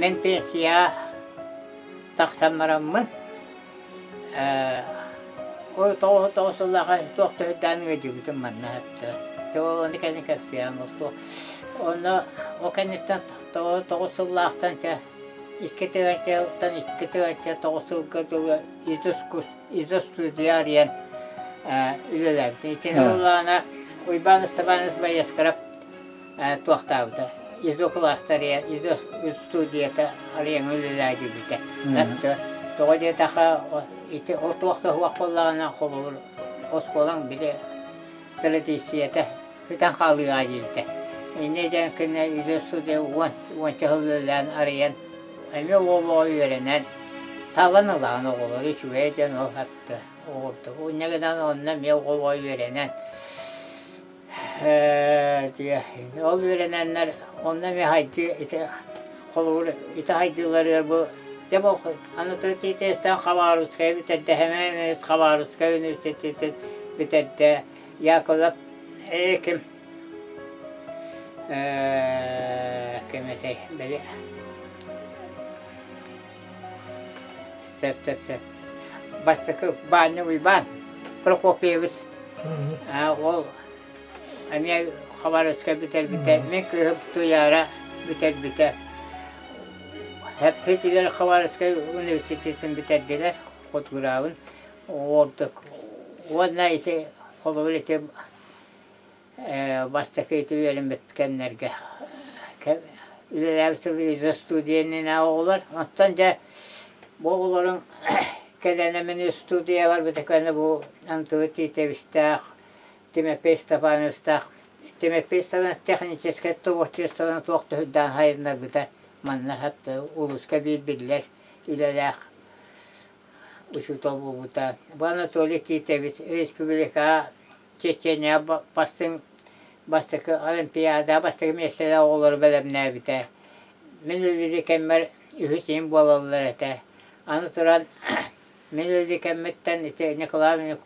Мин пенсия тахсан бараммын, ол 99 сыллааҕы туох да үрдээн ыалдьыбытым манна сытта. Дьэ ол ону кэннэ кэпсиэм. Онно ол кэнниттэн 99 сыллаахтан чэ 2 тыһыынчаттан 2009 сылга дылы изо студия арыйан үлэлээбитим. Итини буоллаҕына Уйбаан Степанович Боескаров туохтаабыта изо кылаастар арыйан изо студията арыйан үлэлээдибитэ. Тоҕо диэтэххэ ити ол туох да суох буоллаҕына холобур оскуолаҥ били традициятэ бүтэн хаалыаҕа диэбитэ. Инньэ диэн кини изо студия уонча сыл үлэлээн арыйан эмиэ уол оҕо үөрэнэн талан ылаҕын оҕолору үчүгэй диэн ол хатта оҕурдук. Инньэ гынан онно эмиэ оҕо үөрэнэн ол үөрэнэннэр онно эмиэ хайдыы ити холобур ити хайдыыларыгар бу дьэ бу аны ТТС-тэн Хабаровскай бүтэрдэ Хэмээмэс Хабаровскай университетын бүтэрдэ Яковлев ким ким этэй били сөп сөп сөп бастакы Баанньа Уйбаан Прокопьевич ол эмиэ Хабаровскай бүтэрбитэ мин кыыһым Туйаара бүтэрбитэ Хэппитигэр Хабаровскай университетын бүтэрдилэр хотугураабын ордук уонна ити холобур ити бастакы ити үөрэммит кэмнэргэ үлэлээбит сылы студия оҕолор оттон дьэ бу оҕолорун кэлэн мин студия барбыта кэннэ бу Антон Титовичтаах Тимофей Степановичтаах Тимофей Степанович техническэй творчествоны туох да үрдээн хайыннарбыта манна хатта улууска биир биллэр үлэлээх учуутал буолбута. Бу Анатолий Титович республикаҕа Чечения бастыҥ бастакы Олимпиада бастакы миэстэлээх оҕолору бэлэмнээбитэ. Мин үлэлиир кэммэр үһүс иһин буолаллар этэ. Аны туран мин үлэлиир кэммиттэн ити Николай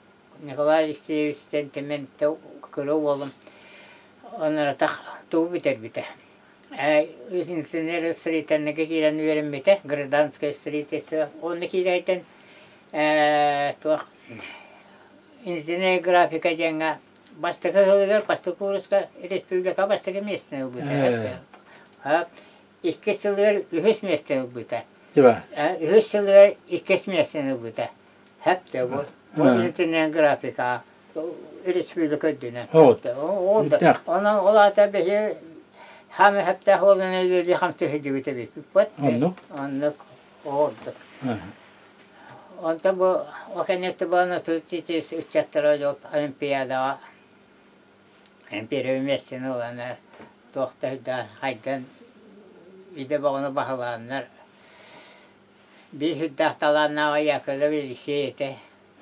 Николай Алексеевичтэн мин кыра уолум анаратах тугу бүтэрбитэ. Инженер строительныйга киирэн үөрэммитэ, гражданское строительство. Онно киирээйтэн туох инженер графика диэҥҥэ бастакы сылыгар бастакы кууруска республика бастакы миэстэни ылбыта. Иккис сылыгар үһүс миэстэни ылбыта. Үһүс сылыгар иккис миэстэни ылбыта. Хэп да бу. Бу инженер графика республика үрдүнэн. Онон ол аата биһи хаамы хэптээх буолан үлэлии хамсыы сылдьыбыт эбиппит. Оннук. Оннук. Ордук. Онтон бу ол кэнниттэн буолан ити ыччаттара Олимпиадаҕа первое миэстэни ыланнар туох да хайдан идэ бөҕөнү баһылааннар биир сүрдээх талааннаах Яковлев Елисей этэ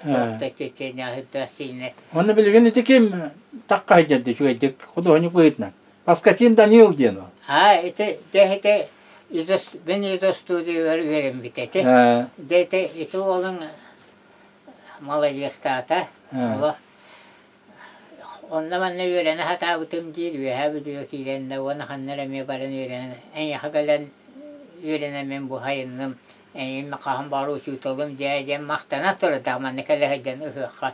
туох да Чеченя сүрдээх сильный. Онно билигин ити ким тахха сылдьар үчүгэйдик худуоһунньук быһыытынан Паскатин Данил диэн ол. А ити дьэ ити мин изо студиялар үөрэммит этэ. Дьэ ити ити уолуҥ маладьыастаата. Олох онно манна үөрэнэ сатаабытым диир үөһээ Бүлүүгэ киирэн да уонна ханна эрэ эмиэ баран үөрэнэн эйиэхэ кэлэн үөрэнэммин бу сайынным эйигин хаһан баҕар учууталым дьээ диэн махтана турардаах манна кэлэ сылдьан ыһыахха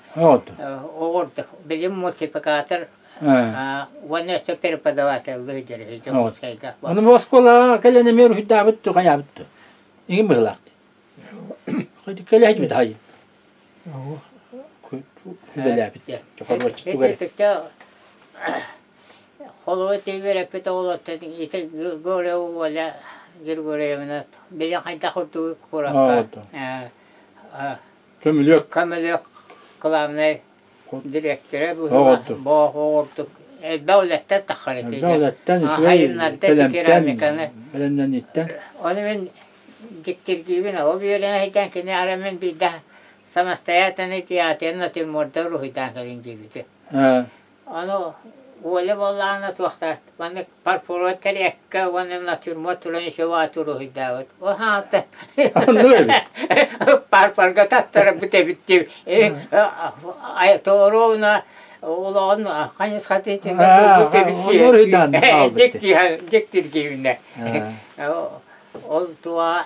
оҕурдук билим мультипликатор уонна өссө преподавателлыы сылдьар Дьокуускайга. Ону бу оскуолаҕа кэлэн эмиэ уруһуйдаабыт дуу хайаабыт дуу игин быһыылаах дии кэлэ сылдьыбыт аһайын үлэлээбит Холобур үөрэппит оҕолортон ити Григорьева Оля Григорьевна билин хайдах курдук куоракка Көмүлүөк. Көмүлүөк главнай дириэктэрэ быһыылаах оҕурдук элбэх үлэттэн таххар ити. Элбэх үлэттэн үчүгэй керамиканы. Бэлэмнэнииттэн. Ону мин дьиктиргиибин ол үөрэнэ сылдьан кини ара мин биирдэ самостоятельный театрын натюрморда уруһуйдаан кэлин диэбитэ. Ону Оля буоллаҕына туохтаах маннык фарфоровай тэриэккэ уонна натюрморт туран еще баҕа уруһуйдаабыт. Ол хаалта фарфорга таттарбыт эбит дии. Тоҕоруобуна олоҕун хайысхатын итиннэ булбут эбит дии. Дьиктиргиибинэ. Ол туоҕа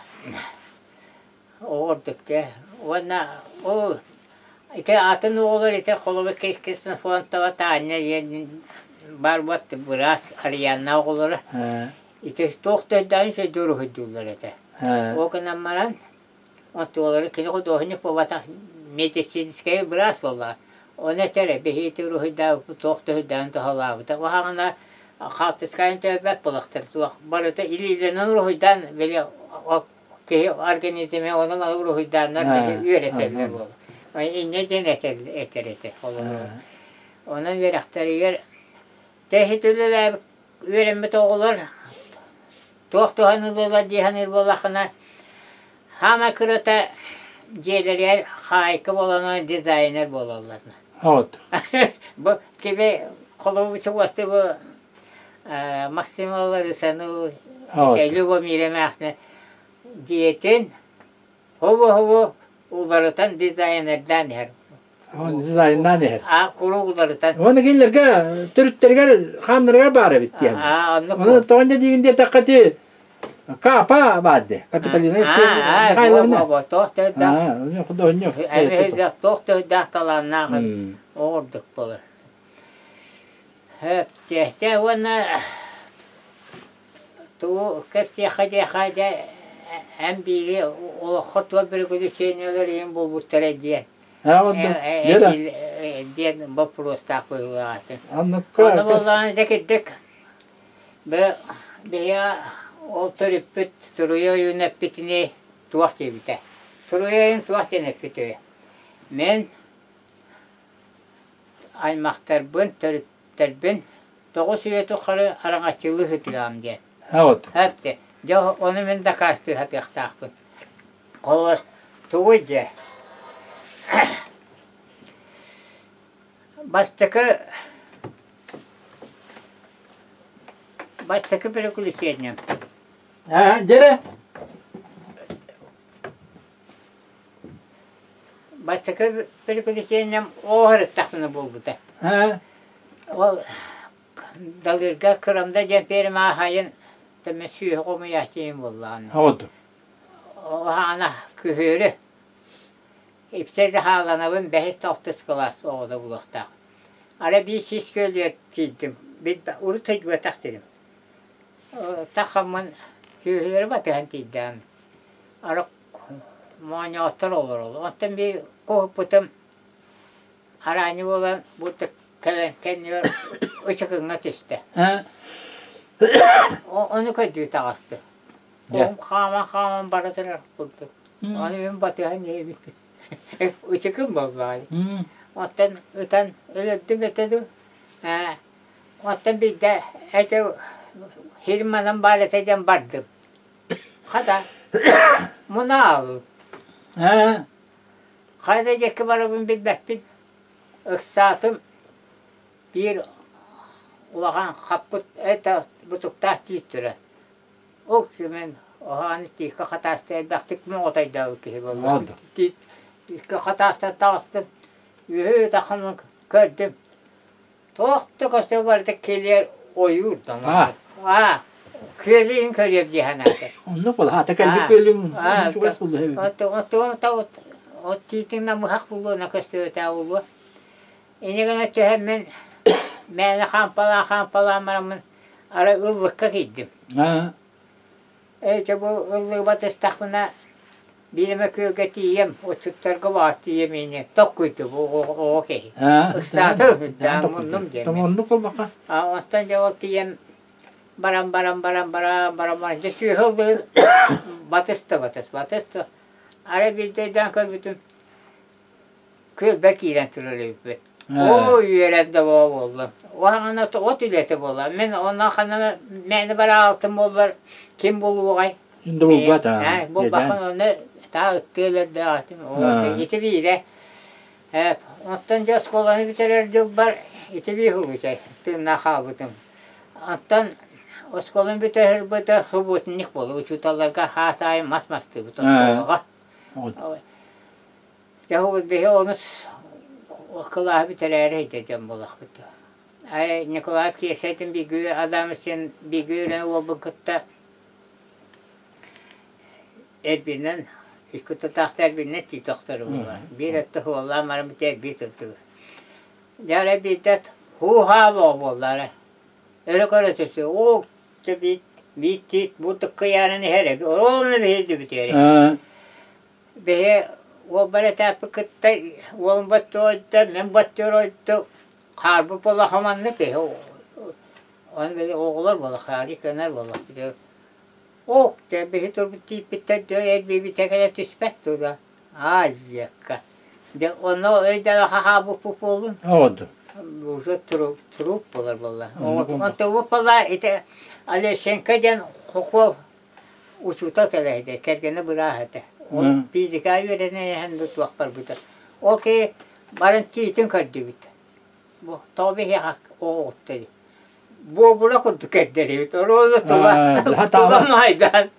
оҕордук дьэ уонна ол ити атын оҕолор ити холобур Ксенофонтова Таня диэн баар буолт быраас Арианна оҕолоро ити туох да өйдөөн үчүгэйдик уруһуйдууллар этэ. Ол гынан баран онтуолары кини худуоһунньук буолбатах медицинскэй быраас буоллаҕа. Ону этэр биһиги уруһуйдаабыппыт туох да өйдөөн туһалаабыта. Уһаҕына хаартыскайын төбөт буолахтар суох барыта илиилэринэн уруһуйдаан били киһи организме ону маны уруһуйдааннар үөрэтэллэр буолла. Инньэ диэн этэр этэ холобура. Онон үөрэхтэригэр тэһит үлэлээбит үөрэммит оҕолор туох туһаныллаллар дии саныыр буоллаххына, хаама кырата дьиэлэригэр хаайка буолан дизайнер буолаллар. Вот. Бу тебе холобур чугасты бу Максим Ларисаны Любомир эмээхсинэ дьиэтин хобу-хобу уларытан дизайнердаан иһэр. Дизайннаан иһэр. А куруук уларытан. Уонна кинилэргэ төрүттэригэр хааннарыгар баар эбит диэн. Оны тоҕо диигин диэтэххэ ти Капа баар дии. Капиталина Михайловна. Туох төһдөөх туох төһдөөх талааннаах оҕордук буолар. Сөп уонна тугу кэпсиэххэ диэххэ дьэ эн биири олоххо туох приключениелар иһин буолбуттара диэн диэн боппуруостаах быһыылаах Ону буоллаҕына дьэ кырдьык биһиги ол төрүппүт Туруйа ойуун эппитинии туох диэбитэ. Туруйа ойуун туох диэн эппит үһү. Мин аймахтарбын, төрүттэрбин 9 үйэ тухары араҥаччылыы сытыаҕым диэн. Вот. Эптэ. Дьэ, ону мин дакаастыы сатыахтаахпын. Холобур, тугуй дьэ? Бастакы бастакы приключением. А, дьэрэ? Бастакы приключением оһырыттахпына буолбута. Ол Далыырга Кырамда диэн ферма аһайын тэми сүүһэ хомуйааччы буоллаҕына. Вот. Оһаана күһүөрү ипсэ хааланабын бэһис тохтус кылаас оҕото булуохтаах. Ара биир сис күөлүгэр тиийдим. Урут сылдьыбатах сирим. Тахаммын сүөһүлэри батыһан тиийдэҕим. Ара моонньоҕостор олороллор. Оттон биир куһуппутум араанньы буолан бу кэлэн кэннибэр ычыкыҥҥа түстэ. Ону көрдүү таҕыстым. Оҕом хааман-хааман бара турар курдук. Ону мин батыһан иһэбин. Ычыкын буоллаҕай. Оттон ытан өлөрдүм этэ дуу. Оттон биирдэ эти хирманан баар этэ диэн бардым. Хата, мунаалым. Хайда диэки барабын билбэппин. Ыксаатым, биир улахан хаппыт это бутуктаах тиит турар. Ол мин оһоон тииккэ хатааста элбэхтик моҕотойдообут киһи буоллум. Тииккэ хатаастан таҕыстым, үһү таххаммын көрдүм. Туох да көстөр барыта килиэр ойуур донор. Аа, күөлүн көрүөм дии санаата. Оннук буолла. Ата кэлбит күөлүҥ чугас булла эбит. От тиитиҥ намыһах булуона көстүбэтэ буолуо. Ини гына түһэммин мээнэ хаампалаан хаампалаан бараммын арай ыллыкка киирдим. Ээ чэ бу ыллыгы батыстахпына биир эмэ күөлгэ тиийэм, отчуттарга баар тиийэм ини токкуйдум оҕо киһи. Ыксаатым, муннум диэн. Оннук буолбакка. Оттон дьэ ол тиийэн баран баран баран баран баран баран дьэ сүөһү ыллыгын батыста батыс батыста. Арай биирдэ өйдөөн көрбүтүм күөлбэр киирэн турар эбиппин. Оо, үөрэн да буоллум. Уһаҕана от үлэтэ буолла. Мин онно ханна мээнэ бараалтым буоллар ким булуоҕай? Инде булбат аа. Булбаккын онно таа ыттыалардаатым. Ити биирэ. Оттон дьэ оскуоланы бүтэрэр дьылбар ити биир сылгычай тыыннаах хаалбытым. Оттон оскуоланы бүтэрэрбитэ субботник буолла. Учууталларга хаас аайы мас мастыыбыт оскуолаҕа. Дьэ ол биһи онус кылааһы бүтэрээри сылдьар дьон буоллахпыт. Ай Николаев Киэсэтин бииргэ Адамов диэн бииргэ үөрэнэр уолбун кытта Эрбинэн икки тутаахта эрбинэн тиит охтору буолар. Биир өттө суоллаан баран бүтэ эрбии турдубут. Дьэ эрэ биирдэ һуу-һаа буоллар эрэ. Өрө көрө түсү, оо, дьэ биит биит тиит бу тыккыйаанан иһэр эбит, оруолуна биһирдибит эрэ. Биһи уолбар этээппит кытта уолум баттыойда, мин баттыойда хаарбыт буолла маннык киһи. Оны били оҕолор буолла, хаары көнөр буолла. Ок, дьэ биһи турбут тиийбиттэр дьэ эрбиибитэ кэлэ түспэт туга. Аайыакка. Дьэ онно өйдөөх хаһаабыппыт буоллун. Оҕоду. Уже труп, труп буолар буолла. Онтубут буолла ити Олещенко диэн хохуол учуутал кэлэ этэ, кэргэнэ быраах этэ. Ол физика үөрэнэ иһэн да туох барбыта. Ол киһи баран тиитин көрдүбүт. Бу тоҕо биһиэхэ оҕотто дии. Буобура курдук эрдэрибит. Оруолу тула тула майдан.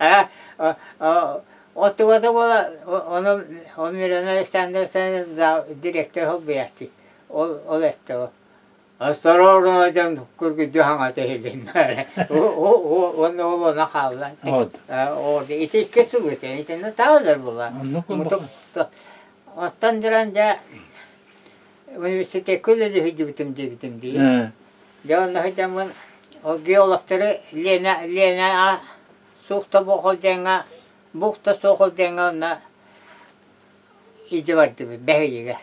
Оттугата буола ону ол Мирона Александровна директор холбуйааччы. Ол ол этте ол. Осторожно дьон күргүйдүү хаҥата иһилиннэ. Уонна ол она хаалла. Ити икки сыл итин итиннэ таалар була. Оттон диран дьэ университекка үлэлии сылдьыбытым диэбитим дии. Дьэ онно сылдьаммын ол геологтары Лена Лена суох да буох диэҥҥэ бух да суох ол диэҥҥэ онно илдьэ бардыбыт бэһиигэр.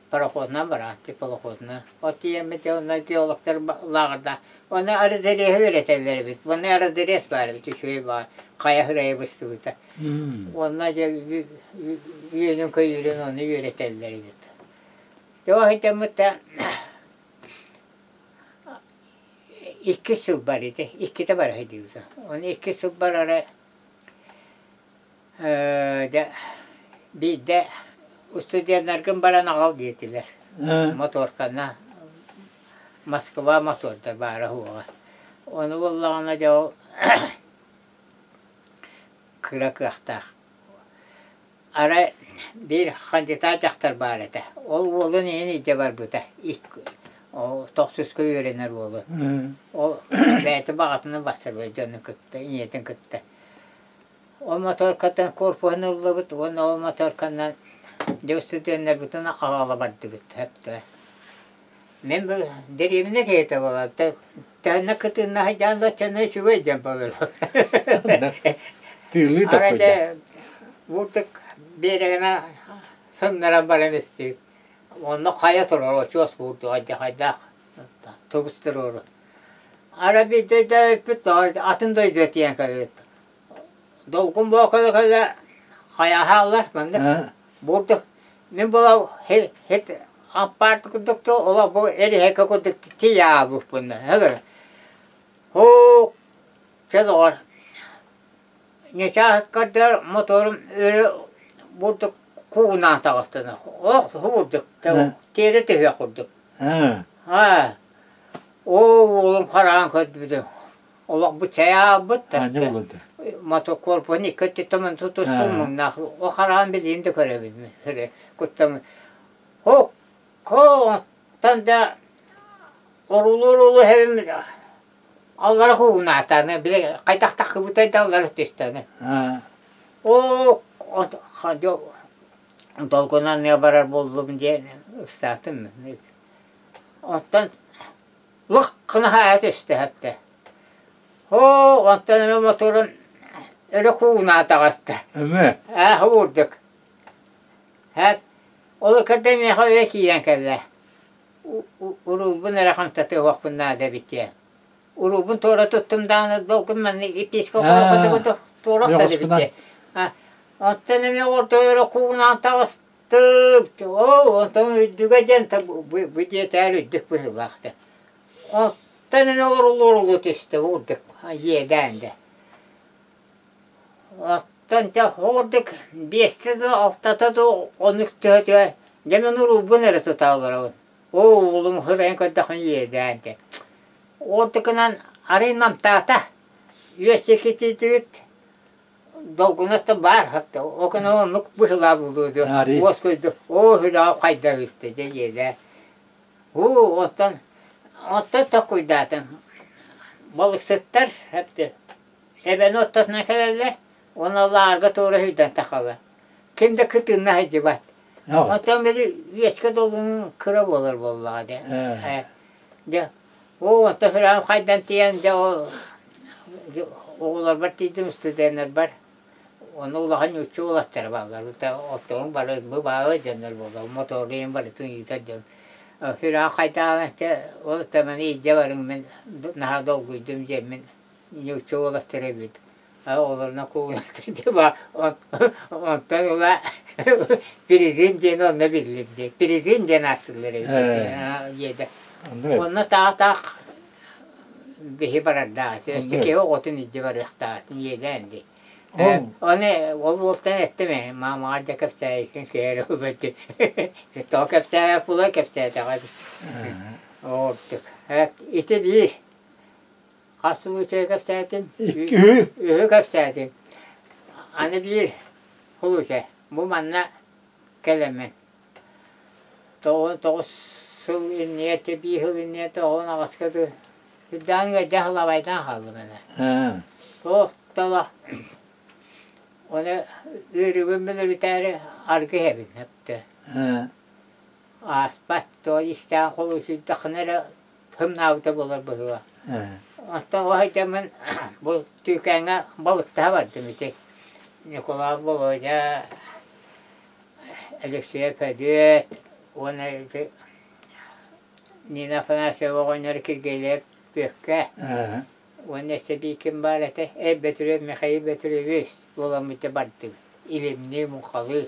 Пароходунан бараан теплоходунан. Ол тиийэммит онно геологтар лааҕырда онно аэродреһы үөрэтэллэр эбит. Онно аэродрес баар эбит үчүгэй баар хайа сырайа быстыбыта. Уонна дьэ үөнүн-көйүүрүн ону үөрэтэллэр эбит. Дьэ ол сылдьаммыт да иккис сыл бар ити, иккитэ бара сылдьыбыта. Ону иккис сыл барара дьэ биирдэ устудьуоннаргын баран аҕал диэтилэр. Моторканы Москва мотордар баара суоҕа. Ону буоллаҕына дьэ ол кыра кыахтаах. Арай биир хандьытаат дьахтар баар этэ. Ол уолун иһин илдьэ барбыта. Тохсуска үөрэнэр уолун. Ол бэйэтэ баҕатынан барсар дьону кытта, ийэтин кытта. Ол моторкаттан корпуһун ыллыбыт уонна ол моторканан дьэ устудьуоннарбытын аҕала бардыбыт. Мин бу дэриэбинэ киһитэ буолар. Төһөннө кытынна сылдьан оччону үчүгэй диэн буолар. Тыылыы Арай бурдук биэрэгинэ сыннаран баран истибит. Онно хайа турар очуос бурдук хайдах тубус туруору. Ара биирдэ өйдөөбүппүт атын дойдуга тиийэн кэлбит. Долгун боокола кэлэ хайаһааллар маннык бурдук мин була хит аппарт курдук олох бу эриһэкэ курдук тиийаабыппын ыгыр һуу чэ доҕор ньычааккардар моторум өрө бурдук куугунаан таҕыстына ох бурдук тиэрэ түһүөх курдук аа оо уолум хараан көрбүтүм олох бу чайаабыт мотокорпуһун икки өттүттэн тутуспун муҥнаах о хараан билигин да көрөбүн куттам хокко да орулу-орулу эһэбим аллара куугунаатааны били хайдах таххыбытай да аллара түстэни оо долгунан барар буоллум диэн ыксаатым оттон лых гына хаайа түстэ хэптэ оо онтон эмэ моторун өрө куугунаа таҕыста Эмэ. Ээ уурдук Һээт ол кэрдэ миэхэ өйө киирэн кэллэ уруулбун эрэ хамсатыахпын наада эбит диэн уруулбун туора туттум даҕаны долгун маннык иппиискэ курдук туора охсор эбит диэн оттон эмиэ орто өрө куугунаан таҕыстым оо онтон үрдүгэ диэн бу диэтээр үрдүк быһыылаах да оттон эмиэ урулу-урулу түстэ урдук иэдээн да Оттон дьэ ордук биэстэ да алтата да оннук түһэ-түһэ дьэ мин уруулбун эрэ тута олоробун. Оо уолум һырайан көрдөххүнэ иэдээн дьэ. Ордукунан арый намтаата. Үөс диэки тиийдибит долгуна да баар хатта. Ол гына оннук быһылаа буолуо дуо. Уоскуйду. Оо һүрээҕим хайдах истэ дьэ иэдээн. Уу оттон оттон токуйдаатым. Балыксыттар эбэни ортотунан кэлэллэр. Уонна лаарга туора сүүрдэн тахалар. Ким да кытынна сылдьыбат. Оттон били үөскэ долгунун кыра буолар буоллаҕа дии. Дьэ, оо, онтон сүрэҕим хайдан тиийэн, дьэ, ол оҕолорбор тиийдим, студеннарбар. Ону улахан нуучча уолаттара бааллар. Оттон бары бу баалы дьоннор буолла. Мотору барытын ыытар дьон. Сүрэҕим хайдаҕын этэ, ол таманы илдьэ барыҥ мин наһаа долгуйдум диэммин нуучча уолаттара эбит. Оҕолорунан Онтон ыла Перезин диэн онно биллим дии. Перезин диэн ааттыыллар эбит диэтэ. Онно таах-таах биһи барардаах. Өссө киһи оҕотун илдьэ барыахтаах иэдээн дии. Оны ол уолтан эттим ээ, маамаҕар да кэпсээйиккин киһи эрэ ылбат. Тоҕо кэпсээбэт буолуо кэпсээтэҕэ. Ордук. Ити биир Хас случайы кэпсээтим? Үһү. Үһү кэпсээтим. Аны биир случай. Бу манна кэлэммин. 99 сыл иннигэ, биир сыл иннигэ тоҕуон аҕыска дуу үрдээн ыалдьа сылабайдаан хааллым аны. Туох да Ону ыарыыбын мүлүрүтээри аргы иһэбин эптэ. Ааспат, тоҕо истээх холуочуйдаххына эрэ тымнаабыта буолар быһыыла. Оттон ол сылдьаммын бу Түүкээҥҥэ балыктаһа бардым ити. Николай Володя, Алексей Федот уонна ити Нина Афанасьева оҕонньор Киргиэлэйэп Бүөккэ уонна өссө биир ким баар этэ, Эр Бөтүрүөп Михаил Бөтүрүөбүс буоламмыт дьэ бардыбыт. Илимнии, муҥхалыы.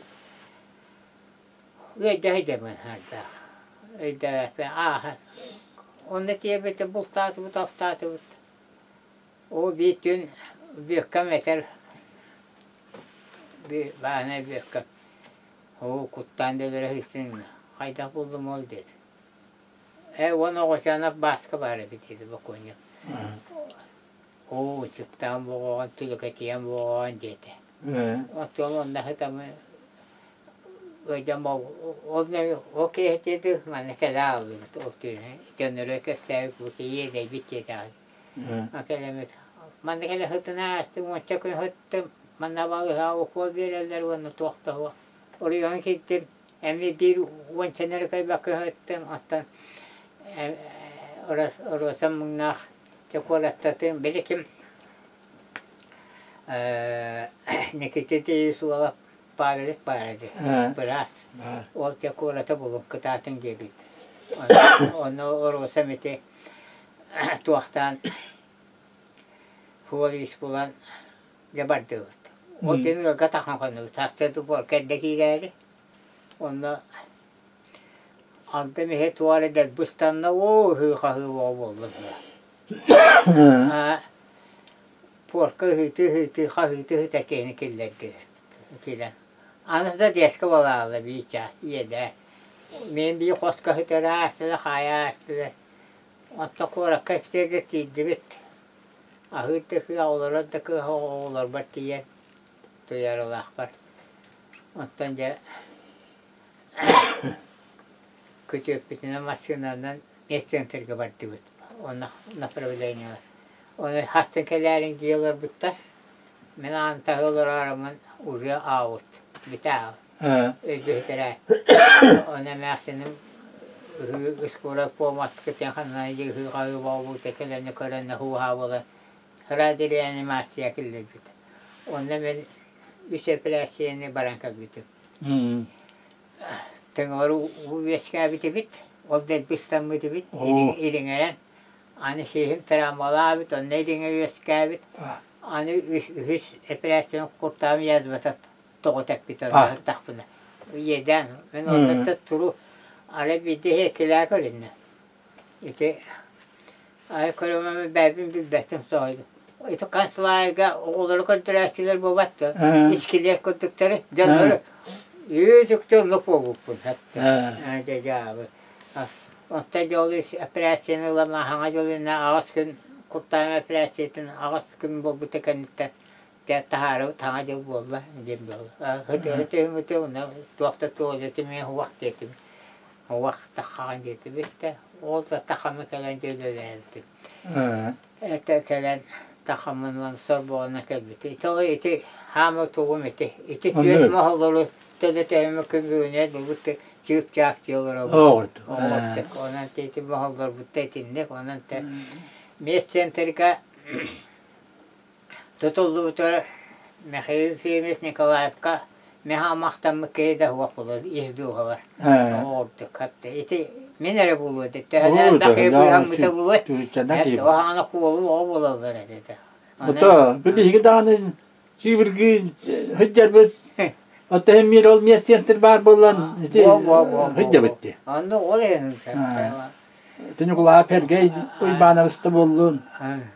Ыайдаһыйдаммын хардаах. Өйдөөбөппүн ааһан. Онно тиийбитэ бултаатыбыт, алтаатыбыт. Оо биир түүн Бүөккэм этэр бааһынай Бүөккэм оо куттаан да өлөрө сыстын хайдах буллум ол диэт. Ээ уон оҕочоонох Бааска баар эбит диэтэ бокуонньук. Оо ычыктаан буоҕаҕын, түлүкэтийэн буоҕаҕын диэтэ. Оттон онно сытаммын ыалдьан ол ол киэһэтиэ манна кэлэ аҕаллыбыт ол түүн дьонноро кэпсээбит бу иэдэйбит диэтэҕин. Кэлэммит манна кэлэ сытын аастым уонча күн сыттым манна балыыһаҕа укуол биэрэллэр уонна туох да суох. Оройуоҥҥа киирдим эмиэ биир уончаны эрэ кэлбэккэ сыттым оттон Роза муҥнаах Дьэ куораттатын били ким Никита Тиис уола Павелик баара дии, быраас. Ол дьэ куората булун кытаатыҥ диэбит. Онно Розам ити туохтаан флорист булан дьэ бардыбыт. Ол дьин ыалга тахан хоннубут. Сарсыарда буорка эрдэ киирээри. Онно Антон иһэ туох эрэ дэлби ыстанна, оо ыһыы-хаһыы бөҕө буолла быһа. Пуорка ыһыытыы-ыһыытыы, хаһыытыы-ыһыыта киһини киллэрдилэр киирэн. Аны да детскэ буолаалла биир чаас иэдээ. Мин биир хоско сытара аастылар, хаайа аастылар. Оттон куоракка экспергэ тиийдибит. Аһыыр да кыах, олорор да кыах оҕолорбор тиийэн Туйааралаахпар. Оттон дьэ Күтүөппүтүнэн массыынанан медцентрга бардыбыт. Онно направлениелар. Ону хастан кэлээриҥ дии олорбуттар. Мин аан таһы олороороммун уже аут. Бүтэ аал. Өйдөһүтэрэ. Ону эмээхсиним ыһыы скорая помощь кытын ханна ыһыы-хаһыы буолбута кэлэнэ көрөннө һуу-һаа буолан радиореанимация киллэрбит. Онно мин үс эпэрээссийэни баран кэлбитим. Тыҥалар уу үөскээбит эбит, ол дэлби ыстаммыт эбит, ириҥэрэн. Аны сиһим травмалаабыт, онно ириҥэ үөскээбит. Аны үһүс эпэрээссийэни куртаҕым язвата тоҕо тэппит онно сыттахпына. Иэдээн, мин онно туру арай биирдэ иһэккилээ көрүннэ. Ити ай көрөмөмү бэйбин билбэтим соһуйдум. Ити канцелярга оҕолору көрдөрөөччүлэр буолбат да, искилиэт курдуктары, дьоннору үүт-үктү оннук буолбуппун. Дьэ дьаабы. Оттон дьол операцияны ылан хаҥа дьылына аҕыс күн куртаҕым операциятын аҕыс күн буолбута кэнниттэн таһаарабыт хаҥа дьыл буолла диэн буолла. Ытыары түһүҥүтэ уна туох да туалеты эмиэ уох диэтим. Уох таххаҕын диэтибит да, ол да тахамы кэлэн дьэ үлэлээбитим. Это кэлэн тахамын уон сорбоҕуна кэлбит. Ити ити Хаама тугум ити. Ити түөрт моһоллору төлөтөһүмэ күбүгүнэ дылбыт чыып-чаап дьиэлэр оҕортук. Онон ити моһоллорбут итинник. Онон те медцентрга тутуллубутар Михаил Ефимович Николаевка меха махтаммыт киһи да суох буолуо ис дууһабар. Оҕордук хапта. Ити мин эрэ буолуо этэ. Төһөлөөх элбэх киһи быыһаммыта буолуой? Оһаҕана куолу оҕо буолаллар этэ. Ото бу биһиги даҕаны сүүбүргүү сылдьарбыт. Оттон эмиэ ол миэстиэнтэр баар буолан ити сылдьабыт дии. Онно ол иһин Ньукулаа Пергей Уйбаанабыс да буоллун,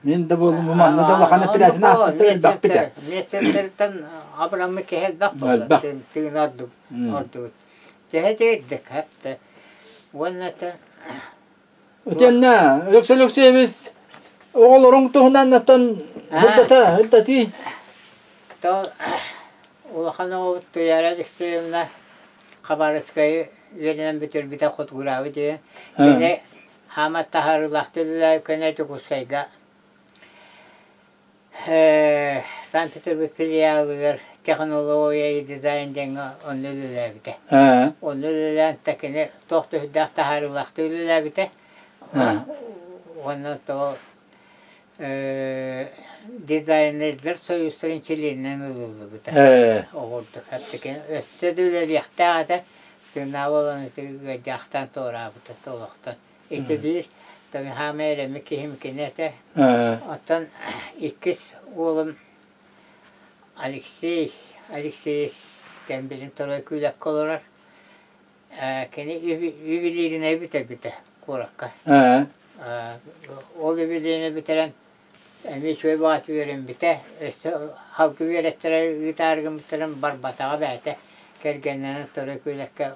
мин да буоллун, бу манна да улахан эпэрээсин ааспыттар элбэхпит ээ. Миэстэлэриттэн абыраммыт киһи элбэх буолла. Тыын ордубут. Төһө тиэрдик хапта. Уонна Итиэннэ Алексей Алексеевич оҕолоруҥ туһунан оттон һырдата һырдатыы. То улахан оҕобут Туйаара Алексеевна Хабаровскайы үөрэнэн бүтэрбитэ хотугураабыт диэн. Кини хаама таһаарыылаахтык үлэлээбит көнө Дьокуускайга Санкт-Петербург филиалыгар технология и дизайн диэҥҥэ онно үлэлээбитэ. Онно үлэлээн да кини туох да сүрдээх таһаарыылаахтык үлэлээбитэ. Уонна то дизайнердар союзтарын чилиэнинэн ылыллыбыта. Оҕурдук өссө да үлэлиэхтээх этэ, тыыннаах буолан ити ыалдьаахтаан туораабыта олохтон. Ити биир хаамай эрэммит киһим кини этэ. Оттон иккис уолум Алексей Алексеевич кэмбилин Торой Күүлэккэ олорор. Кини юбилейнай бүтэрбитэ куоракка. Ол юбилейнай бүтэрэн эмиэ үчүгэй баҕайытык үөрэммитэ. Өссө халгы үөрэттэрэ ыытаары гыммыттарын барбатаҕа бэйэтэ. Кэргэннэнэн Торой Күүлэккэ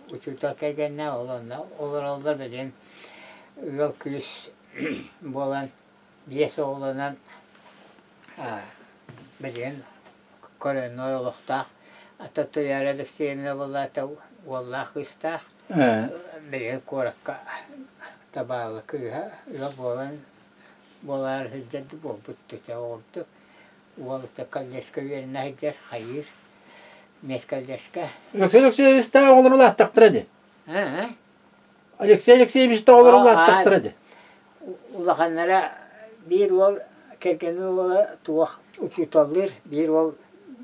учуутал кэргэннээх, ол онно олороллор билигин ыал күүс буолан биэс оҕолонон билигин коренной олохтоох. А то Туйаара Алексеевна буоллаата уоллаах кыыстаах билигин куоракка табаалы кыыһа ыал буолан буолаары сылдьар буолбут тутэ оҕурдук. Уол колледжка үөрэнэ сылдьар хайыыр Медколледжка. Алексей Алексеевичтаах оҕолор улааттахтара дии. Алексей Алексеевичтаах оҕолор улааттахтара дии. Улаханнара биир уол кэргэнин уола туох учууталлыыр, биир уол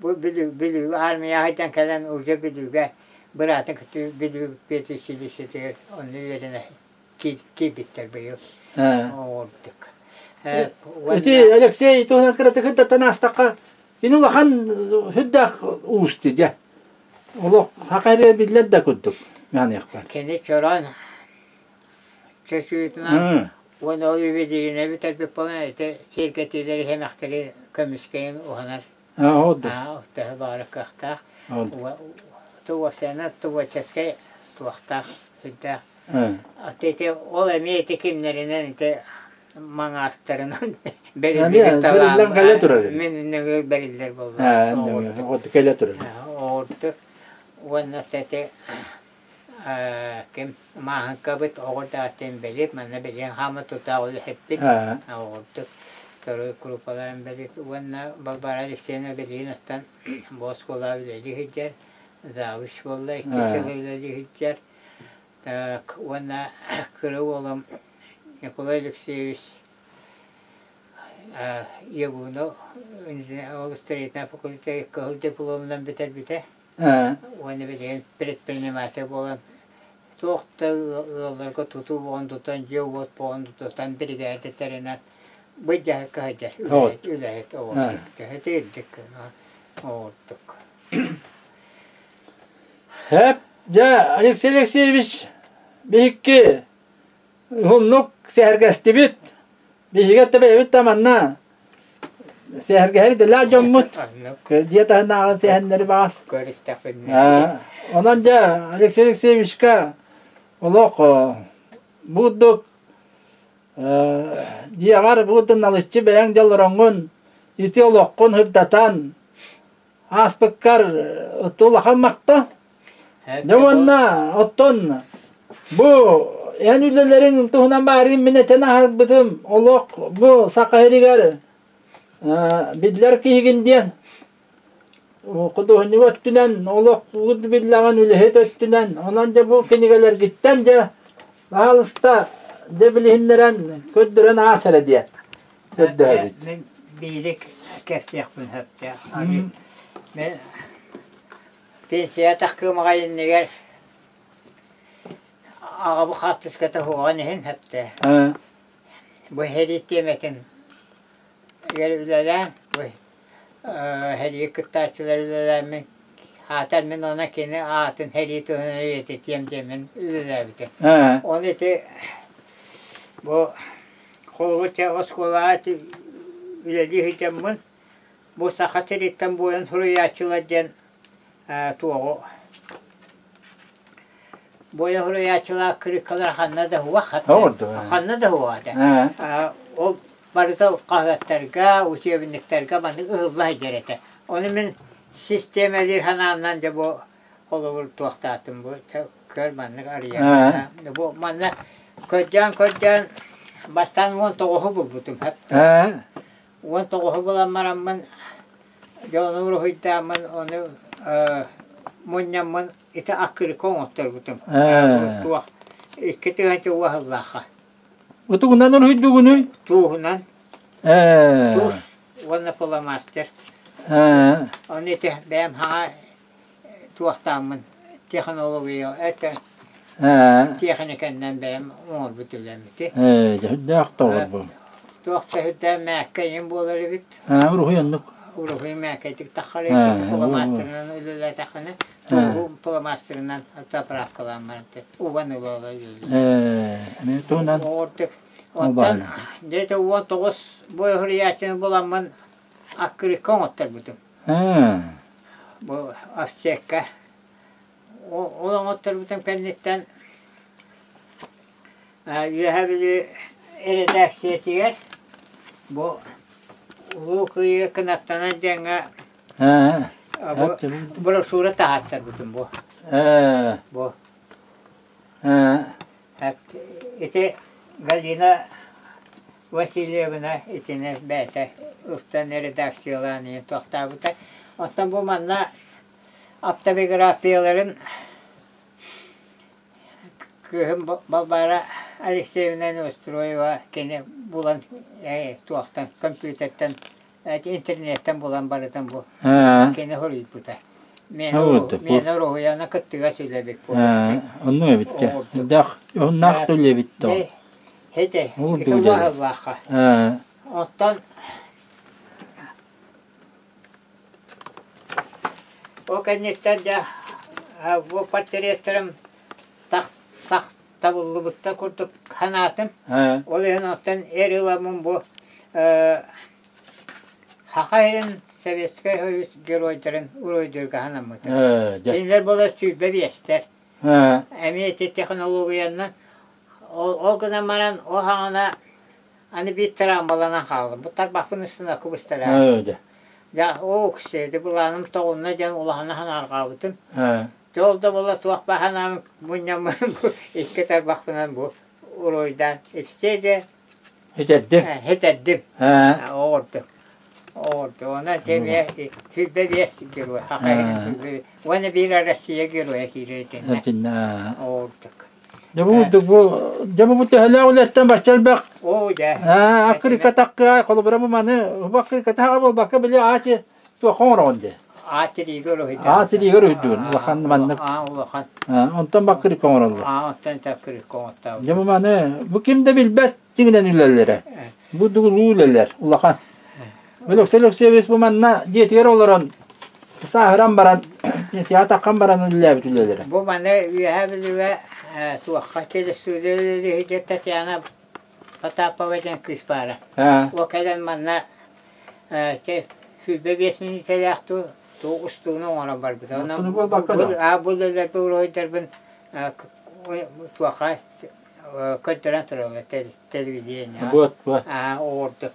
бу Бүлүүгэ армияҕа сылдьан кэлэн уже Бүлүүгэ быраатын кытта Бүлүү педучилищетыгар онно үөрэнэ киирбиттэр быйыл. Оҕурдук. Ити Алексей туһунан кыратык ырдаттан аастахха, Кини улахан сүрдээх уус дьэ. Олох саха эрэ биллэр да курдук мааныахпар. Кини чорон чөчүүтүнэн уонна ол ювелирина бүтэрбит буолан ити сиэргэтиилэри сэмэхтэри көмүскэйин уһанар. Төһө баҕара кыахтаах. Туосена творческай туохтаах сүрдээх. Ити ол эмиэ ити кимнэринэн ити маҥаастарынан бэриллибит талаан кэлэ турар мин нөҥүө бэриллэр буолла кэлэ турар оҕурдук уонна ити ким мааһыҥкабыт оҕо даҕаттан бэлиэт манна билигин хаама тутаах үлэһиппит оҕурдук второй крупалаан бэлиэт уонна Балбаара Алексеевна билигин оттон бу оскуолаҕа үлэлии сылдьар завуч буолла икки сыл үлэлии сылдьар Так уонна кыра уолум Николай Алексеевич ЯГУ-ну ол строительнай факультет кыһыл дипломунан бүтэрбитэ. Уонна билигин предприниматель буолан туох да ыалларга тутуу буолан тутан, дьиэ-уот буолан тутан биригээдэ тэринэн быдьаһыкка сылдьар үлэһит, үлэһит оҕурдук. Төһө тиэрдик оҕурдук. Хэп, дьэ, Алексей Алексеевич биһикки уһуннук сэһэргэстибит. Биһиги өттө бэйэбит да манна сэһэргэһэр идэлээх дьоммут. Дьиэ таһынааҕы сэһэннэри баҕас. Көрүстэхпинэ. Онон дьэ, Алексей Алексеевичка олох бу курдук дьиэҕэр бу курдук налыччы бэйэҥ дьоллороҥҥун ити олоххун сырдатан ааспыккар улахан махта. Дьэ уонна оттон бу эн үлэлэриҥ туһунан баарыын мин этэн аһарбытым олох бу Саха сиригэр биллэр киһигин диэн. Худуоһунньук өттүнэн, олохпут биллэҕин үлэһит өттүнэн, онон дьэ бу кинигэлэргиттэн дьэ баһаалыста дьэ билиһиннэрэн, көрдөрөн аас эрэ диэн көрдөһөбүт. Мин биирик кэпсиэхпин сөптөөх. Мен пенсия тахкыымаҕа иннигэр аҕабы хаартыската суоҕун иһин сөптөө. Бу сэрии тиэмэтин үлэлээн, сэрии кыттааччылар үлэлээммин, аатар мин онно кини аатын сэрии туһунан үйэтитиэм диэммин үлэлээбитим. Оны ити бу холобур оскуолаҕа үлэлии сылдьаммын, бу Саха сириттэн буойун суруйааччылар диэн туоҕу Буойа суруйааччылаах кырыыккалар ханна да уох ханна да уох этэ. Ол барыта хаһыаттарга, учебниктарга маннык ыһылла сылдьар этэ. Ону мин систиэмэлиир санаамнан дьэ бу холобур туохтаатым бу көр маннык арыйан бу манна көрдөөн-көрдөөн бастаан 19-у булбутум. 19-у булан бараммын дьэ ону уруһуйдааммын ону мунньаммын ити аккырыка оҥотторбутум. Туох 2000 уоһаллаахха. Утугунан уруһуйдугунуй? Тууһунан. Туус уонна фломастер. Ону ити бэйэм хаҥа туохтааммын технология это тиэхиникэннэн бэйэм оҥорбут үлэм ити. Ээ, тоҕор бу. Туох да сүрдээх мээккэ иҥин буолар эбит. Уруһуй оннук. Уруһуй мээккэтик таххар эбит. Фломастерынан үлэлээтэххинэ, туоһу фломастерынан заправкалаан баран уган ыла-ыла үлэлиир. Ээ, эмиэ туһунан Оҕурдук. Оттон где-то 19 бойоһуруйааччыны буламмын аккырыкка оҥотторбутум. Бу овсекка. Ол оҥотторбутум кэнниттэн Үөһээ Бүлүү эрэдээксийэтигэр бу Улуу Кыайыы кынаттанар диэҥҥэ бу брошюра таһааттарбытым бу. Бу. Ити Галина Васильевна итини бэйэтэ ылсан редакциялаан иһин тохтообута. Оттон бу манна автобиографияларын Кыыһым Балбаара Алексеевна Неустроева кини булан туохтан компьютертан интернеттэн булан барытын бу кини суруйбута. Миэнэ уруһуйана кыттыгас үлэбит буолар. Оннук эбит дьэ. Элбэх уһуннаах да үлэ эбит да. Хете, ити уһуллаахха. Оттон Ол кэнниттэн дьэ бу портреттарым тах тах табыллыбыттар курдук санаатым. Ол иһин оттон эр ыламмын бу Саха сирин Советскай Союз геройдарын уруйдуурга санаммытым. Кинилэр буолар 25-тэр. Эмиэ ити технологиянан ол гынан баран ол саҕана Аны биир тыраамбаланан хааллым. Бу тарбахпын ыстынака быстараа. Дьэ, оо, ити былааным тоҕунна диэн улахана санаарҕаабытым. Дьэ, ол да буолла туох баар санаабын мунньаммын бу икки тарбахпынан бу уруйдаан ипсиэ дьэ Хитэрдим. Хитэрдим. Оҕурдум. Оҕурдум. Онон эмиэ 25 герой. Саха Уонна биир Россия геройа киирэр итиннэ. Итиннэ. Оҕурдук. Дьэ бу бу дьэ бу төһөлөөх үлэттэн бачча элбэх Оо дьэ. Аккырыкка такка холобура бу маны бу аккырыкка таһаҕа буолбакка били аачы туохха оҥороҕун дии. Аа тириигэ уруһуйдаан. Аа тириигэ уруһуйдугун улахан маннык. Аа улахан. Онтон баккырыкка оҥороллор. Аа онтон таккырыкка оҥоттообут. Дьэ бу маны бу ким да билбэт тигинэн үлэлэрэ. Бу дугулуу үлэлэр улахан. Өлөксөй Өлөксөйөбүс бу манна дьиэтигэр олорон сааһыран баран пенсияҕа таххан баран үлэлээбит үлэлэрэ. Бу маны Үөһээ Бүлүүгэ туохха телестудия үлэлиһигэр Татьяна Потапова диэн кыыс баара. Ол кэлэн манна 25 мүнүүтэлээх туу туу устууну оҥорон барбыта. Онон бу үлэлэрбин уруһуйдарбын туохха көрдөрөн тураллар телевидениеҕа. Вот, вот. Оҕурдук.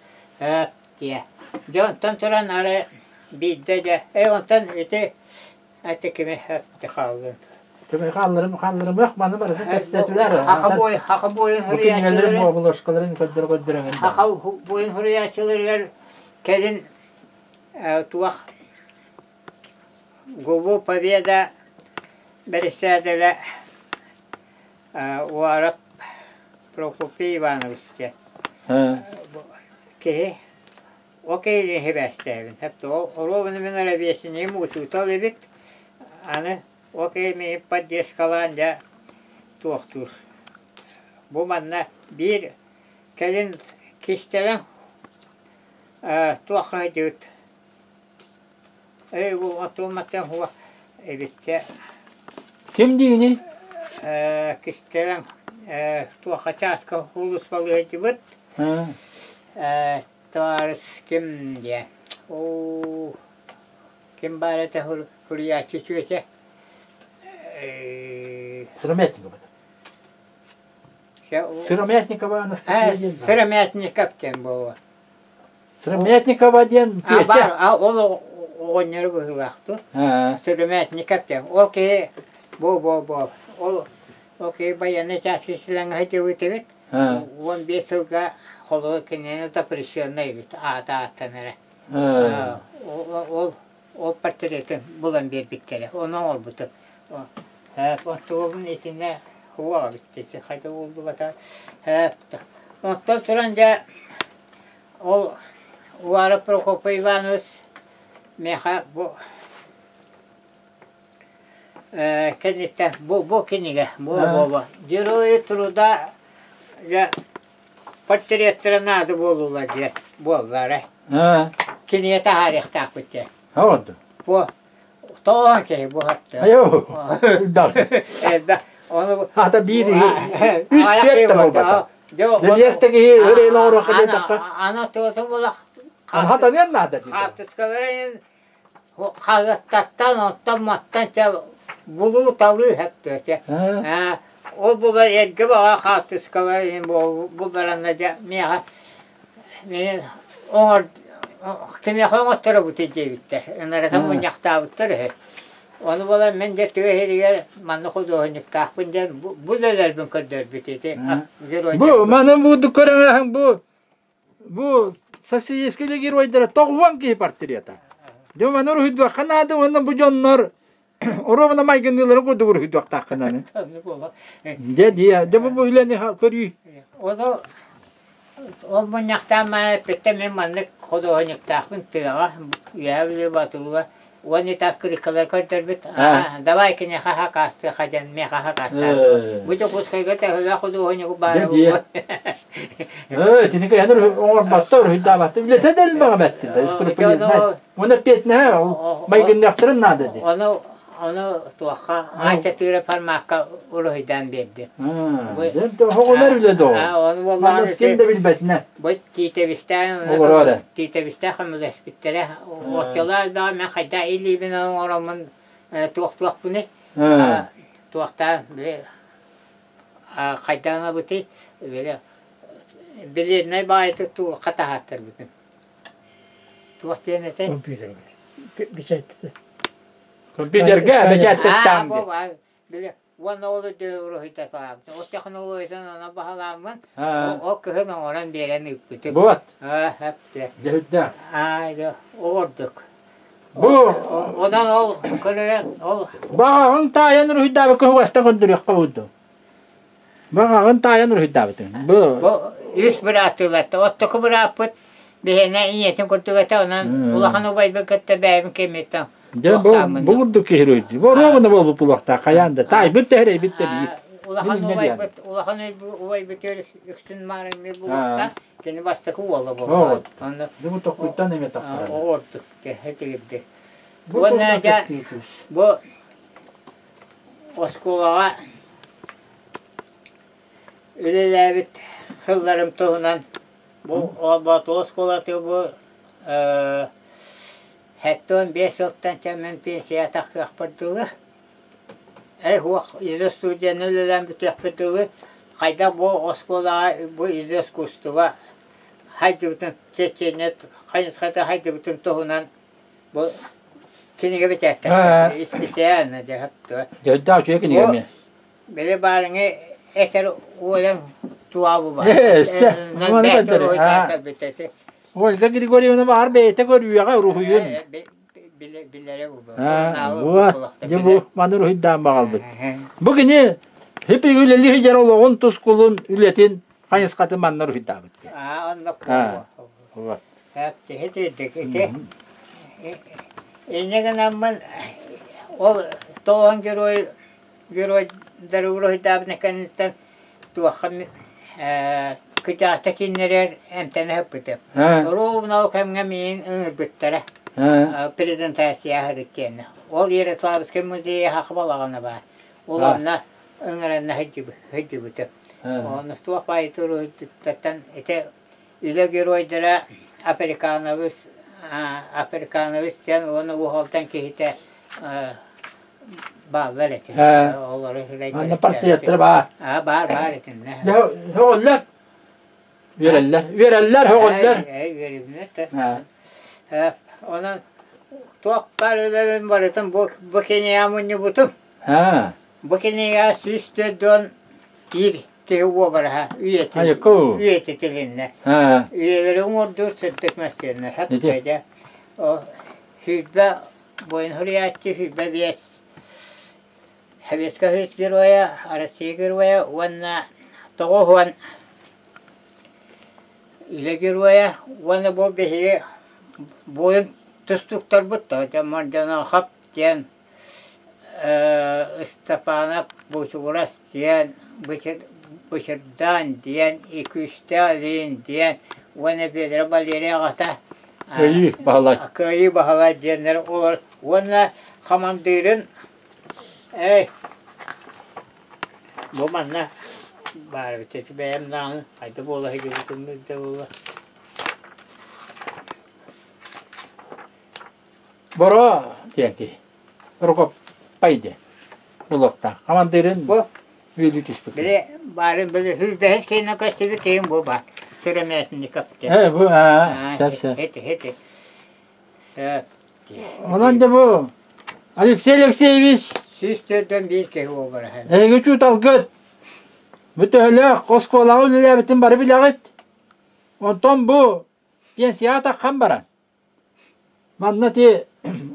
Дьэ, дьэ онтон туран арай биирдэ дьэ, ээ онтон ити ити кими ити хааллын. Кими хаалларым хаалларымыах маны барытын кэпсэтилэр. Хаха буой хаха буойун Бу кинигэлэрин буобулашкаларын көрдөр көрдөрөҥүн. Хаха буойун суруйааччыларыгар кэлин туох. ГУБУ Победа бэрэссэдээтэлэ Уаров Прокопий Иванович диэн киһи ол киһини сибээстээбин. Оруобуна мин ровесниким учуутал эбит. Аны ол киһи миигин поддержкалаан дьэ туохтуур. Бу манна биир кэлин кистэлэҥ туохха сылдьыбыт Эбиттэ Ким диигиний? Кистэлэҥ туохха чааска уулуспалыы сылдьыбыт табаарыс ким диэн оо ким баар этэ суруйааччы чүөчэ Сыромятникова. Сыромятникова Анастасия диэн Сыромятников диэн буолуо Сыромятникова диэн А баар, а ол оҕонньору быһыылаах дуо? Сыромятников диэн. Ол киһи бу бу бу ол ол киһи байыаннай чааска силэҥҥэ сылдьыбыт эбит. 15 сылга холобур кинини запрещенный эбит аата ааттанара. Ол ол портретын булан биэрбиттэрэ. Ону оҥорбутум. Оттугун итиннэ уоҕа эбит хайда буллубата. Оттон туран дьэ Ол Уваров Прокопий Иванович миэхэ бу кэнниттэн бу бу кинигэ бу бу Герои труда дьэ портреттара наада буоллулар диэн буоллар кинигэ таһаарыахтаахпыт диэн. Бу тоҕо киһи бу хатта. Элбэх. Ону Ата биир үс пиэт буолбата. Дэбиэстэ киһи өрөйөн оҥоруохха диэтэххэ. Ана туотун булах. Хатаныан наада дии. Хаартыскаларын хаһыаттаттан, оттон маттан чэ булуу-талыы хэптүө чэ. Ол була эргэ баҕа хаартыскалар иһин булларанна дьэ миэхэ мин оҥор кимиэхэ оҥотторобутуй диэбиттэр. Ынарата мунньахтаабыттар үһү. Ону буолан мин дьэ тыа иһигэр манна худуоһунньуктаахпын диэн бу үлэлэрбин көрдөрбүт ити Бу маны бу көрөҥөһүҥ бу бу социалистическай геройдара тоҕуон киһи портрета. Дьэ маны уруһуйдуохха наада уонна бу дьоннор оруобуна майгынныыларын курдук уруһуйдуохтааххын аны. Дьэ дии дьэ бу үлэни көрүү. Ону Ол мунньахтаан баран эппиттэр мин маннык худуоһунньуктаахпын тыаҕа, Үөһээ Бүлүү Батууга уонна ити аккырыыккалары көрдөрбүт. Аа, давай киниэхэ хакаастыаха диэн миэхэ хакаастаатылар. Бу Дьокуускайга төһөлөөх худуоһунньугу баара буолуо. Итини кыйан оҥорботтор, уруһуйдаабаттар. Үлэтэ да элбэҕэ бэттин да, скрупулезнай. Уонна эппиэтинэһэ ол майгынныахтарын наада дии. Ону Ону туохха Аанча тыыра формакка уруһуйдаан биэрдим. Оҕолор үлэ доо. Ону буоллаҕына ким да билбэтинэ. Бу Тиитэбистээн Тиитэбистээх көмөлөспүттэрэ. Оччолоох элбэҕи мен хайдах илиибин оҥороммун туох-туохпунуй? Туохтаан били хайдах гынабытый? Били билиэннэй баайытык туохха таһааттарбытын. Туох диэн этэй? Компьютерга. Бэчээттэтэ. Компьютерга бэчээттэттээн диэн. Били уонна ол уруһуйдатаабытым. Ол технологиятын аны баһылааммын ол кыһын оҥорон биэрэн ыыппытым. Вот. Хэпте. Дьэһүрдээх. Аа, оҕордук. Бу онон ол көрөрө ол Баҕаҕын таайан уруһуйдаабыкка хугастан көрдөрүөххэ буолду. Баҕаҕын таайан уруһуйдаабытыҥ. Бу Бу үс бырааттыыларта. Оттоку бырааппыт биһиэнэ ийэтин курдук этэ, онон улахан убайбын кытта бэйэбин кэмиттэн Дьэ бу бу курдук киһи уруһуйдуу. Бу оруобуна буолбут булуохтаах хайаан да. Таайбыт да эрэйбит да биир. Улахан убайбыт улахан убайбыт үксүн маарыҥныыр булуохтаах. Кини бастакы уола буолла. Онно Бу токуйтан эме тахтара. Оҕордук тигирди. Уонна дьэ бу Оскуолаҕа үлэлээбит сылларым туһунан бу Боотулуу оскуолатыгар бу 75 сылтан кэммин пенсияҕа тахсыахпар дылы эх изо-студияны үлэлээн бүтүөхпүт дылы хайдах бу оскуолаҕа бу изо-искусство хайдыбытын чечения хайысхата хайдыбытын туһунан Бу кинигэ бэчээттэммит исписээн дьаһап Дьөрдөөх үчүгэй кинигэ эмиэ. Били баарыҥы этэр уолан туаабы бар. Өссө. Ольга Григорьевна баар бэйэтэ көрүөҕэ уруһуйун. Билэрэ бу. Вот, дьэ бу маны уруһуйдаан баҕалбыт. Бу кини хиппик үлэлии сылдьар олоҕун тускулун үлэтин хайысхатын манна уруһуйдаабыт. Аа, оннук Вот. Ити ити. Инньэ гынаммын ол тоҕон герой геройдары уруһуйдаабытын кэнниттэн туохха кытаата кинилэр эмтэнэ сыппытым. Ровно ол кэмҥэ миигин ыҥырбыттара. Презентация аһарыт диэннэ. Ол Ярославскай музейа саха балаҕана баар. Ол онно ыҥыранна сылдьыбытым. Онно туох баайы уруһуйдуттан ити үлэ геройдара Африканович Африканович диэн уонна Уһалтан киһитэ бааллар этин. Олору Манна партияттар баар. Аа, баар, баар этиннэ. Һөҕөллөр. Үөрэллэр. Үөрэллэр, һөҕөллөр. Үөрүбүнэр да. Онон туох баар үлэбин барытын бу бу кинигэ мунньубутум. Бу кинигэ 141 киһи уобараһа үйэтитилиннэ. Үйэлэри уҥуордуур сырдык мөссүөннэр. Хаппыйда. 20 Буойун суруйааччы 25 Советскай Союз Геройа, Россия Геройа уонна 90 Үлэ Геройа уонна бу биһиги буойун тустууктарбыт Мордонохоп диэн Ыстапаанап Буучугурас диэн Бычырдаан диэн Икүүстээх диэн уонна Федоров Валерий аҕата Кыайыы Баһылай. Кыайыы Баһылай диэннэр олор уонна хамандыырын эй бу манна баар эбит ити бэйэм даҕаны хайда буола сылдьыбытым да буолла. Боро диэн киһи. Прокоппай диэн булуохтаах. Хамандыырын Бу үөлүү түспүт. били баарын били сүүрбэһис киһинэн көстүбүт киһим бу баар. Сыромятников диэн. Э, бу аа, сөп сөп. Ити ити. Сөп. Онон да бу Алексей Алексеевич 141 киһи уобараһа. эһиги учууталгыт бу төһөлөөх оскуолаҕа үлэлээбитин бары билэҕит. Онтон бу пенсияҕа таххан баран Манна ити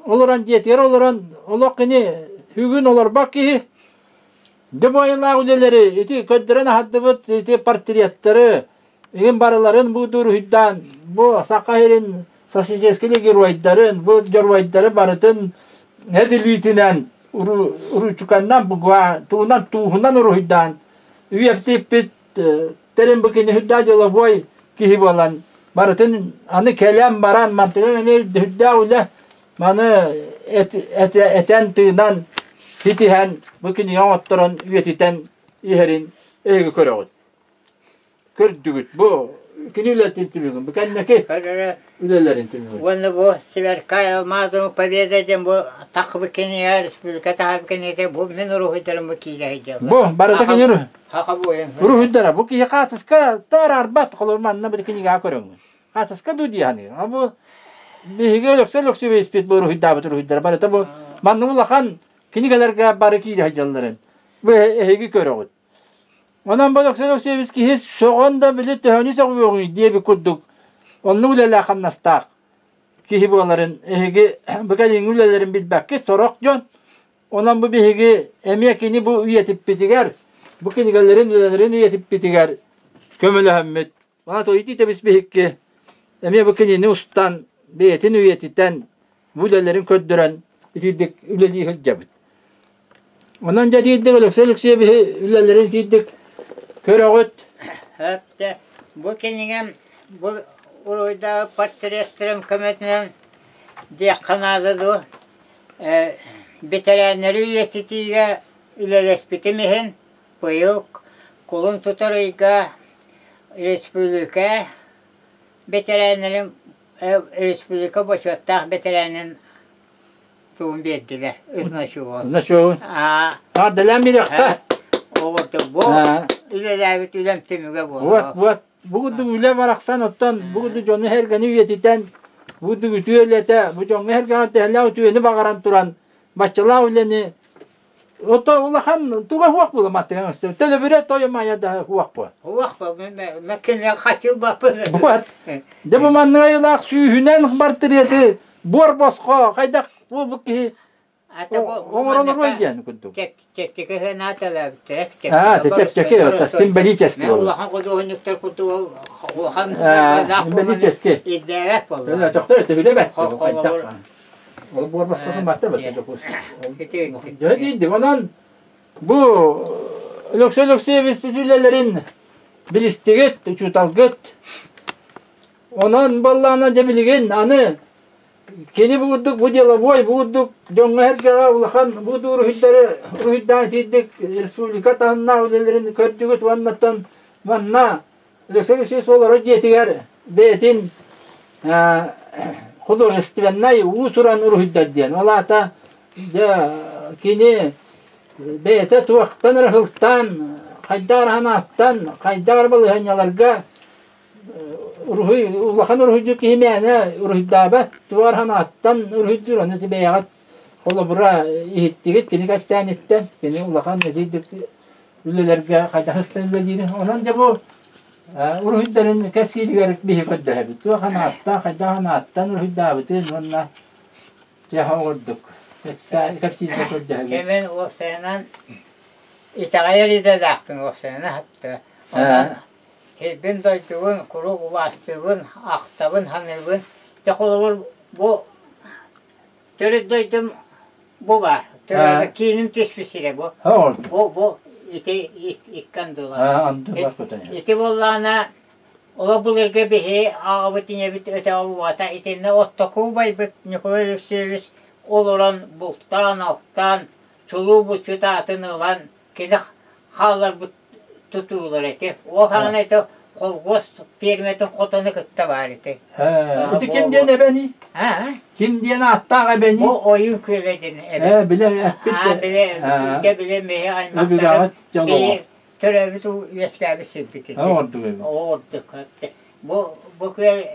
олорон дьиэтигэр олорон олох кини бүгүн олорбот киһи. Дьэ бу айылаах үлэлэри ити көрдөрөн аһардыбыт ити портреттары игин барыларын бу уруһуйдаан бу Саха сирин социалистическай геройдарын бу дьоруойдары барытын эт илиитинэн уруучуканнан тугунан тууһунан уруһуйдаан үйэптиппит тэрин бу кини үрдээх дьолобуой киһи буолан барытын аны кэлэн баран мантыгын эмиэ үрдээх үлэ маны этэн тыынан ситиһэн бу кинигэ оҥотторон үйэтитэн иһэрин эһиги көрөҕүт көрдүгүт бу кини үлэтин түмүгүн бу кэнники үлэлэрин түмүгүн Уонна бу Сверкай алмазовый победа диэн бу таххыбыт кинигэ республика таһаарбыт кинигэтэ бу мин уруһуйдарым бу киирэ сылдьаллар. Бу барыта кини Хаха буойан. уруһуйдара бу киһи хаатыска таарарбат холобур манна бу кинигэҕэ көрөҥҥүн. Хаатыска дуу дии саныыр. А бу биһиги Өлөксөй Өлөксөйбүт бу уруһуйдаабыт уруһуйдара барыта бу манна улахан кинигэлэргэ бары киирэ сылдьалларын бу эһиги көрөҕүт. Онон бу Өлөксөй Өлөксөйөбүс киһи сөҕөн да били төһөнү сөҕүөҕүй диэбит курдук оннук үлэлээх хамнастаах киһи буоларын эһиги бу кэлиҥҥи үлэлэрин билбэккит сорох дьон онон бу биһиги эмиэ кини бу үйэтиппитигэр бу кинигэлэрин үлэлэрин үйэтиппитигэр көмөлөһөммүт Анатолий Титович биһикки эмиэ бу кинини устан, бэйэтин үйэтитэн, бу үлэлэрин көрдөрөн итирдик үлэлии сылдьабыт. Онон дьэ итирдик Өлөксөй Алексеевиһи үлэлэрин итирдик көрөҕүт. Өптө бу кинигэм бу уруйдааҕы портреттэрин көмөтүнэн диэххэ наада дуо бэтэрээннэри үйэтитиигэ үлэлэспитим иһин Быйыл кулун тутар ыйга республика бэтэрээннэрин республика бочуоттаах бэтэрээнин тугун биэрдилэр значогун. Значогун. Ардалаан биэриэххэ. Оҕото бу үлэлээбит үлэм түмүгэ буолла. Вот, вот. Бу курдук үлэ барахсан оттон бу курдук дьону сэргэни үйэтитэн бу курдук үтүө үлэтэ бу дьоҥҥо сэргэҕэ төһөлөөх үтүөнү баҕаран туран баччалаах үлэни Ото улахан туга хуох була маттыган өстө. Төлөбүрэ тойо майа да хуох бу. Хуох бу мэккин хачыл баппын. Вот. Дьэ бу маннык айылаах сүүһүнэн бартыреты буор босхо хайдах буолбут киһи оҥоролоруой диэн курдук. Чэпчэки сыанааталаабыттара. Аа, чэпчэки, символический. Улахан худуоһунньуктар курдук улахан символический. Ирдээбэт буолла. Төхтөр төһүлэбэт. Ол буор бастакы матта бат дьокуус. Дьэ диидик. Онон бу Алексей Алексеевич үлэлэрин билистигит, учууталгыт. Онон баллаана дьэ билигин аны кини бу курдук бу деловой, бу курдук дьоҥҥо-сэргэҕэ улахан бу уруһуйдары уруһуйдаан итиирдик республика таһымнаах үлэлэрин көрдүгүт уоннаттан манна Алексей Алексеевич олорор дьиэтигэр бэйэтин художественнай уус-уран уруһуйдар диэн. Ол аата дьэ кини бэйэтэ туохтан эрэ сылтаан, хайдах эрэ санааттан, хайдах эрэ балаһыанньаларга уруһуй улахан уруһуйдуур киһи мээнэ уруһуйдаабат, туох эрэ санааттан уруһуйдуур, ону ити бэйэҕит холобура иһиттигит кини кэпсээниттэн, кини улахан эдьиийдик үлэлэргэ хайдах ыстан үлэлиирин. Онон дьэ бу уруһуйдарын кэпсииригэр биһи көрдөһөбүт. Туох анааттан, хайдах анааттан уруһуйдаабытын уонна дьэ оҕурдук кэпсииргэ көрдөһөбүт. Кэмин уопсайынан итэҕэйэр идэлээхпин уопсайынан хапта. Онон сирбин дойдубун куруук убаастыыбын, ахтабын, саныыбын. Дьэ холобур бу төрүт дойдум бу баар. Төрөөбүт кииним түспүт сирэ бу. Бу бу ити икки андылар. Ити буоллаҕына олох былыргы биһи аҕабыт ийэбит өтөҕө уота итиннэ оттоку убайбыт Ньукулай Алексеевич олорон бултаан-алтаан чулуу булчут аатын ылан кини хаалларбыт тутуулар ити. Ол хаҕана ити холхуос пиэрмэтин хотону кытта баар ити. Ити ким диэн эбэний? Ким диэн ааттаах эбэний? Бу Ойуун күөлэ диэн эбэ. Ээ, билэ эппит. Аа, билэ, билэ, билэ, миһи аймахтарым. Төрөөбүт үөскээбит сирбит ити. Ордук эбит. Ордук. Бу бу күөл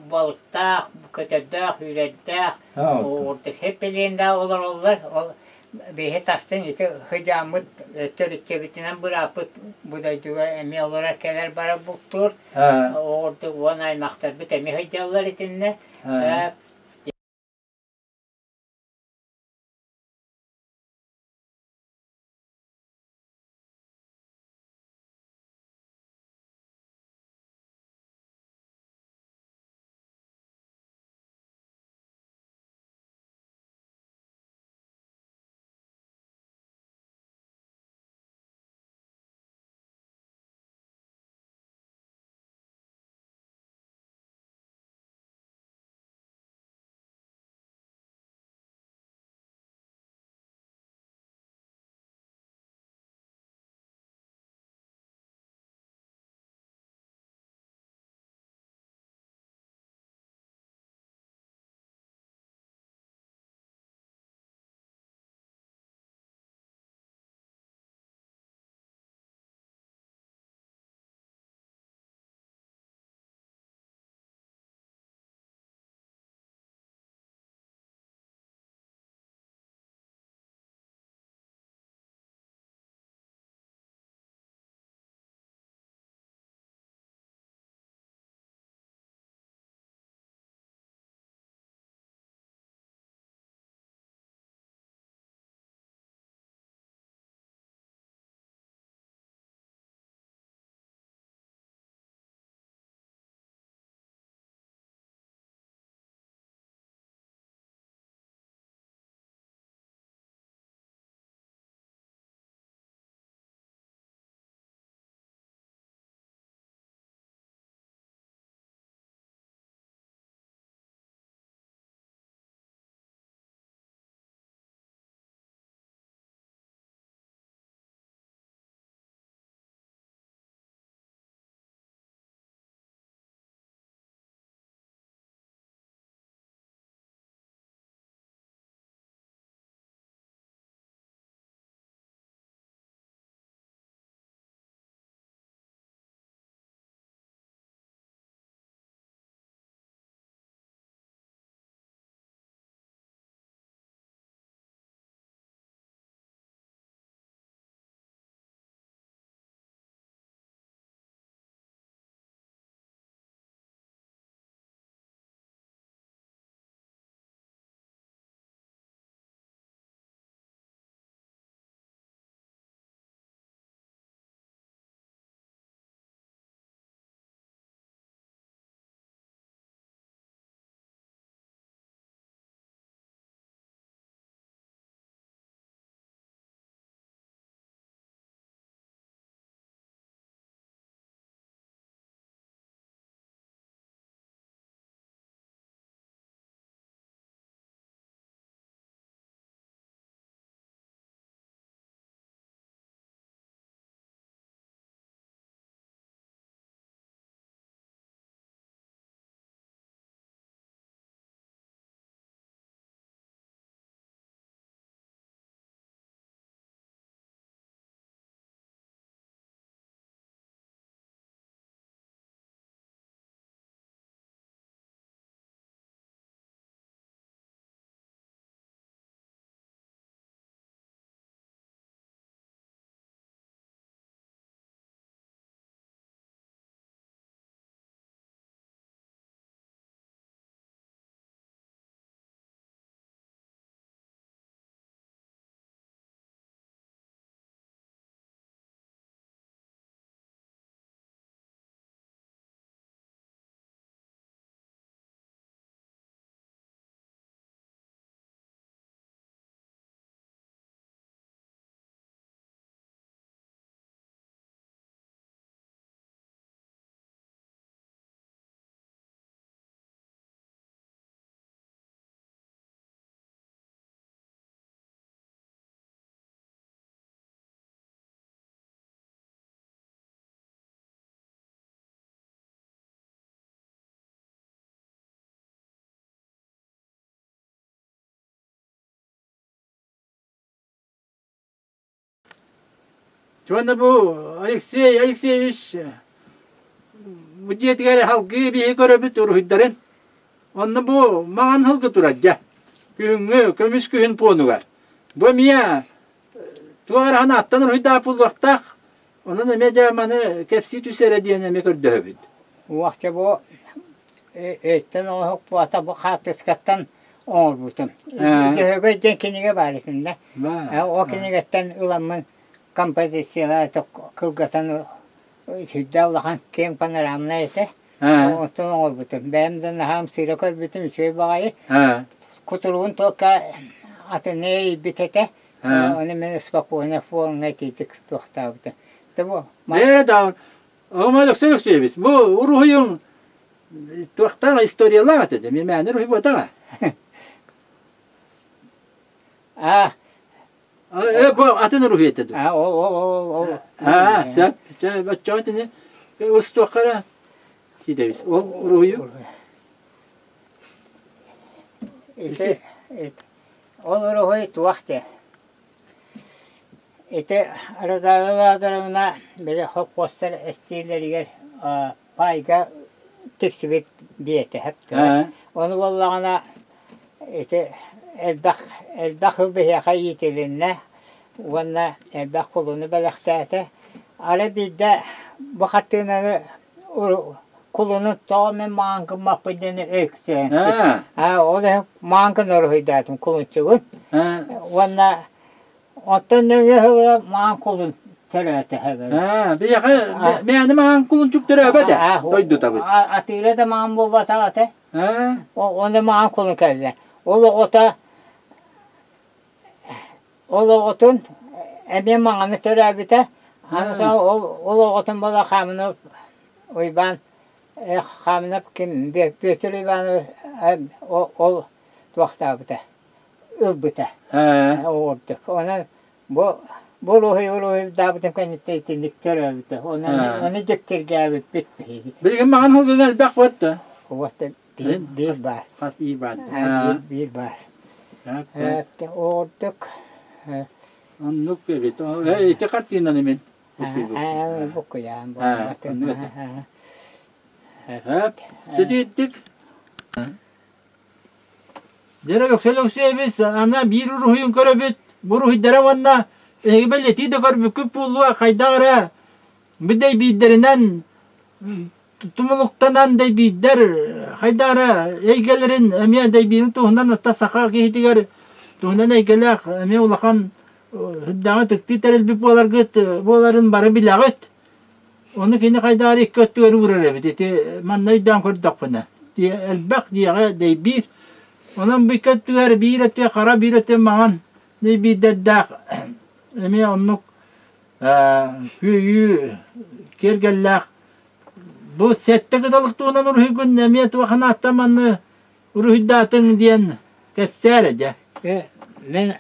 балыктаах, көтөрдөөх, үүрэрдээх, ордук хэппилиэн да олороллор. Ол биһи тастын ити сыдьааммыт төрүччэбитинэн бырааппыт бу дойдуга эмиэ олорор кэлэр барар бултуур. Ордук уон аймахтарбыт эмиэ сылдьаллар итиннэ. Уонна бу Алексей Алексеевич бу дьиэтигэр халгыы биһи көрөбүт уруһуйдарын. Онно бу маҥан сылгы турар дьэ. Күһүҥҥү көмүс күһүн пуонугар. Бу эмиэ туох эрэ санааттан уруһуйдаах буолуохтаах. Онон эмиэ дьэ маны кэпсии түс эрэ диэн эмиэ көрдөһөбүт. Уохча бу өйтөн оҥоһук буота бу хаартыскаттан оҥорбутум. Дьөһөгөй диэн кинигэ баар итиннэ. Ол кинигэттэн ыламмын композициялары кылгатан сүрдээх улахан киэҥ панорамнай этэ. Оттон оҥорбутум. Бэйэм да наһаа ымсыыра көрбүтүм үчүгэй баҕайы. Кутуругун туокка атыны эрийбит этэ. Ону мин спокойно фоҥҥа итиитик туохтаабытым. Бээрэ да, Ома Алексей Алексеевич, бу уруһуйуҥ туохтаах историялаах этэ, мэмээнэ уруһуй буотаҕа. А, бу атын уруһуй этэ дуо? А, ол, ол, ол, ол. А, сөп. Чэ, баччаҕа итини устуохха эрэ киитэбит. Ол уруһуйу. Ити, ол уруһуй туох диэн? Ити Розалия Федоровна били хопхуостар эстиилэригэр паайга тиксибит биэтэ сөп Ону буоллаҕына ити элбэх элбэх сыл биһиэхэ иитилиннэ уонна элбэх кулуну бэлэхтээтэ. Арай биирдэ бу хартыынаны кулуну тоҕо мин маҥан гыммаппын диэн өйдөөн. Ол иһин маҥан гына уруһуйдаатым кулунчугун. Уонна оттон нөҥүө сылыгар маҥан кулун төрөөтө Биһиэхэ мээнэ маҥан кулунчук төрөөбөт ээ дойдутабыт. Атыыра да маҥан буолбатах этэ. Ону маҥан кулун кэллэ. Ол оҕото Ол оҕотун эмиэ маҥаны төрөөбүтэ. Аны ол ол оҕотун буола Хаамынов Уйбаан Хаамынов ким Петр Иванович ол туохтаабыта ылбыта оҕурдук. Онон бу бу уруһуй уруһуйдаабытым кэнниттэн итинник төрөөбүтэ. Онон ону дьиктиргээбиппит биһиги. Билигин маҥан сылгыга элбэх буотта. Уота биир биир баар. Хас биир баар. Биир баар. Оҕурдук. Оннук эбит. Ити картинаны мин буккуйаан Тититтик. Дьэ Өксөл Өксүөбүс ана биир уруһуйун көрөбүт. Бу уруһуйдара уонна эһиги бэлиэтии да көрбүккүт буолуо хайдах эрэ бу дэйбиирдэринэн тумулуктанан дэйбиирдэр хайдах эрэ эйгэлэрин эмиэ дэйбиирин туһунан атта саха киһитигэр туһунан эйгэлээх эмиэ улахан үрдээҕи ытыктыы тэрилбит буоларгыт буоларын бары билэҕит. Ону кини хайдах эрэ икки өттүгэр уурар эбит. Ити манна өйдөөн көрдөхпүнэ. Элбэх диэҕэ дэйбиир. Онон бу икки өттүгэр биир өттүгэр хара, биир өттүгэр маҥан дэйбиирдэрдээх эмиэ оннук Күүйүү киэргэллээх бу сэттэ кыталык туһунан уруһуйгун эмиэ туох анааттан манны уруһуйдаатыҥ диэн кэпсээр дьэ. Мин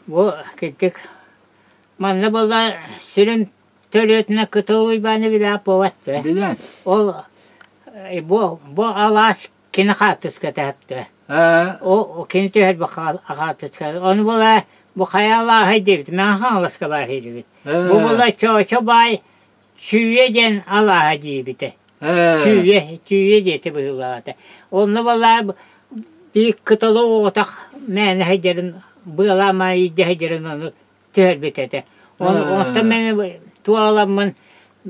бу кырдьык манна буолла сүрүн төрүөтүнэ Кытыл Уйбааны билээт буолбат Билэн. Ол бу бу алаас кини хаартыската эптэ. О кини түһэрбит хаартыската. Ону була бу хайа алааһай диэбит, Мэҥэ Хаҥаласка баар диэбит. Бу була Чоочо баай Чүүйэ диэн алааһа диэбитэ. Чүүйэ, Чүүйэ диэтэ быһыылаата. Онно була биир кыталы оҕотох мээнэ сылдьарын, быалаама илдьэ сылдьарын ону түһэрбит этэ. Онтон мин туоламмын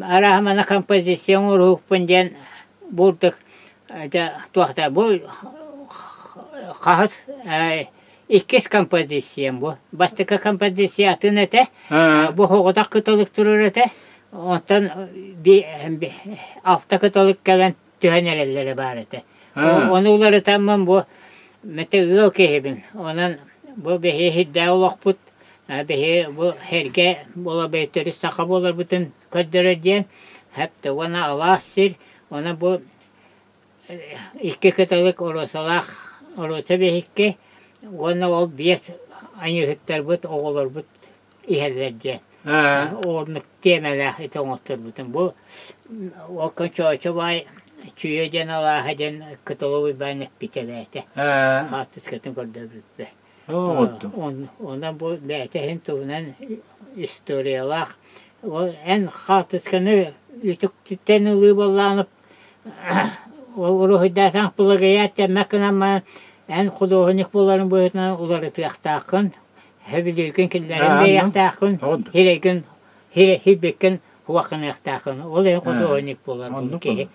арааһа маны композиция оҥоруохпун диэн бурдук туохта бу хаһыс иккис композициям бу. Бастакы композиция атын этэ. Бу соҕотох кыталык турар этэ. Онтон алта кыталык кэлэн түһэн эрэллэрэ баар этэ. Ону уларытаммын бу мэтэ ыал киһибин. Онон бу биһи сирдээҕи олохпут биһи бу сэргэ буола төрүт саха буоларбытын көрдөрөр диэн хэптэ уонна алаас сир онон бу икки кыталык оруосалаах оруоса биһикки уонна ол биэс айыыһыттарбыт оҕолорбут иһэллэр диэн Оннук тиэмэлээх ити оҥотторбутум. Бу Окко Чоочо баай Чүүйэ диэн алааһа диэн Кыталы Уйбаан эппитэ бэйэтэ. Хаартыскатын көрдөрбүппэр. Онон бу бэйэтэ иһин туһунан историялаах. Эн хаартысканы үтүктэн ылыы буоллаҕына уруһуйдаатаҥ плагиат дэммэт гынан баран эн худуоһунньук буоларын быһыытынан уларытыахтааххын, сөбүлүүргүн киллэрэн биэриэхтээххин, сирэйгин сирбиккин хуаххыныахтааххын. Ол иһин худуоһунньук буолар бу киһи.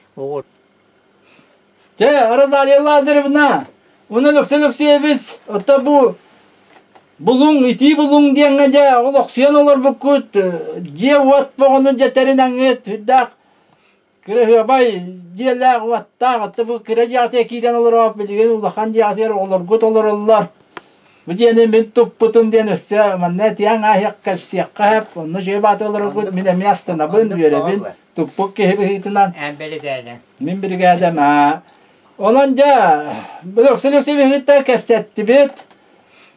Дьэ, Розалия Лазаревна, уна Лөксө Лөксүөбүс, оттон бу булуҥ, итии булуҥ диэҥҥэ дьэ олохсуйан олорбуккут, дьиэ-уот боҕону дьэтэрин аҥыт, үрдээх кыраһыабай дьиэлээх уоттаах, оттон бу кыра дьиэҕитигэр киирэн олороот, билигин улахан дьиэҕитигэр оҕолоргут олороллор. Бу дьиэни мин туппутум диэн өссө манна этиэҥ ааһыах кэпсиэххэ сөп, онно үчүгэй баата олороргут мин эмиэ астынабын, үөрэбин. Туппут киһи быһыытынан. Эн биригээдэҥ. Мин биригээдэм аа. Онон дьэ, Өлөксөй Өлөксөйбүһүттэн кэпсэттибит.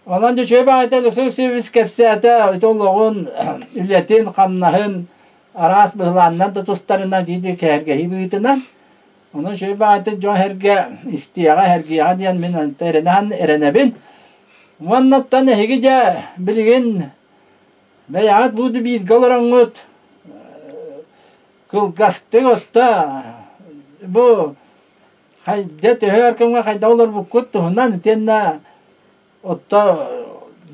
Онон дьэ үчүгэй баҕайыта Өлөксөй Өлөксөйбүс кэпсээтэ, ити олоҕун, үлэтин, хамнаһын, араас быһылааннар да тустарынан дии кэһэргэһии быһыытынан. Онон үчүгэй баҕайытык дьон сэргэ истиэҕэ, сэргиэҕэ диэн мин эрэнэн эрэнэбин. Уоннаттан эһиги дьэ билигин Бэйэҕит бууду бииргэ олороҥҥут кылгастык отто бу дьэ төһө өр кэмҥэ хайдах олорбуккут туһунан итиэннэ отто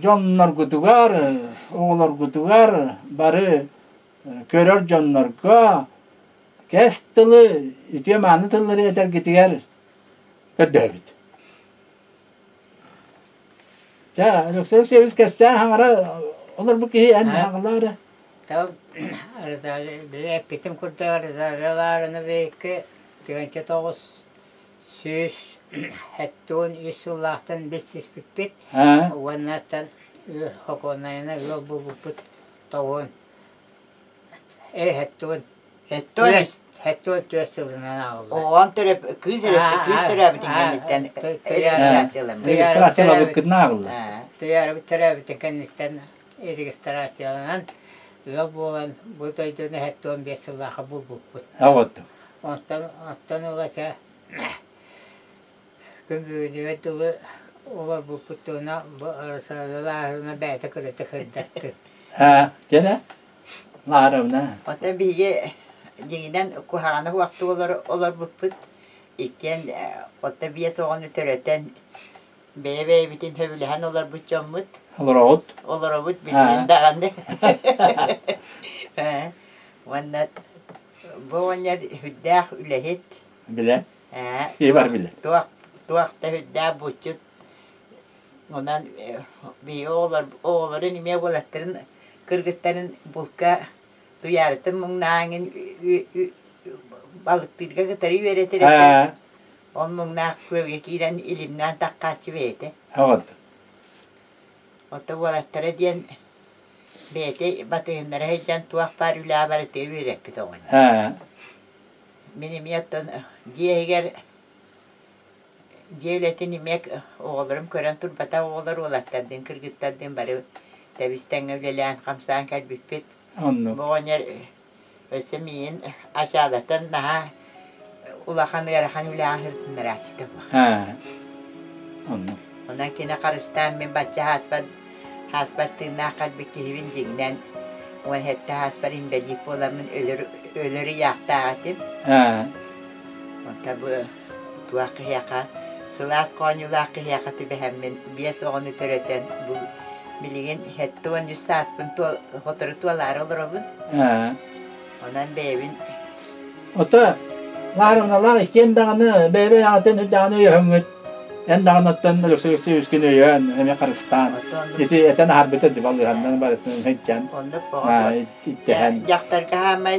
дьонноргутугар, оҕолоргутугар бары көрөр дьоннорго кэс тылы, үтүө-мааны тыллары этэргитигэр көрдөһөбүт. Чэ, Алексей Алексеевич кэпсээн хаҥара олорбут киһи эн хаҥалаа эрэ. Там эппитим курдук Розалия бэйикки 1973 сыллаахтан билсиспиппит уоннаттан Хокуонайына ыал буолбуппут тоҕуон Хэттуон Хэттуон Хэттуон түөрт сылынан ааҕыллар. Оҕоон төрөп кыыс кыыс төрөөбүтүн кэнниттэн регистрацияламмыт. Регистрациялабыккытын ааҕыллар. Туйаарабыт төрөөбүтүн кэнниттэн регистрацияланан ыал буолан бу дойдуну 75 сыллаахха булбуппут. Оҕот. Онтон онтон ыла чэ күн бүгүнүгэр дылы олорбуппут туһуна бу арасаалааһына бэйэтэ кырата кырдаттын. Аа, дьэ Лааровна. Оттон биһиги дьиҥинэн куһаҕаны уохтуу олорбуппут. Иккиэн отто биэс оҕону төрөтөн бэйэ-бэйэбитин сөбүлэһэн олорбут дьоммут. Олоробут. Олоробут билигин даҕаны. Уонна бу оҕонньор сүрдээх үлэһит. Билэ. Киһи бар билэ. Туох туох да сүрдээх булчут. Онон биһиги оҕолор оҕолорун эмиэ уолаттарын кыргыттарын булка туйаарытын муҥнааҥын балыктыырга кытары үөрэтэр этэ. Ол муҥнаах күөлгэ киирэн илимнээн таххааччы бэйэтэ. Ото уолаттара диэн бэйэтэ батыһыннара сылдьан туох баар үлэҕэ барытыгар үөрэппит оҕону. Мин эмиэ оттон дьиэ иһигэр Дьиэ үлэтин эмиэ оҕолорум көрөн турбатах оҕолор уолаттардыын, кыргыттардыын бары тэбис-тэҥҥэ үлэлээн, хамсаан кэлбиппит. Оннук. Бу оҕонньор өссө миигин ачаалатан наһаа улахан ыарахан үлэҕэ сырытыннарааччыта буолар. Оннук. Онон кини харыстаан мин бачча ааспат ааспат тыыннаах кэлбит киһибин дьиҥинэн 17 ааспар инбэлиит буоламмын өлөр өлөр ыйаахтаах этим. Онто бу туох киһиэхэ сылаас хоонньуулаах киһиэхэ түбэһэммин биэс оҕону төрөтөн бу билигин 73 сааспын сотору туолаары олоробун. Онон бэйэбин Ото Лаарыналаах иккиэн даҕаны бэйэ-бэйэҕитин даҕаны өйөһөҥҥүт эн даҕаны оттон Өлөксөй Өлөксөйүскүн өйөөн эмиэ харыстаан ити этэн аһарбыта дьыбалыһаннан барытын сылдьан Оннук иттэһэн дьахтарга хаамай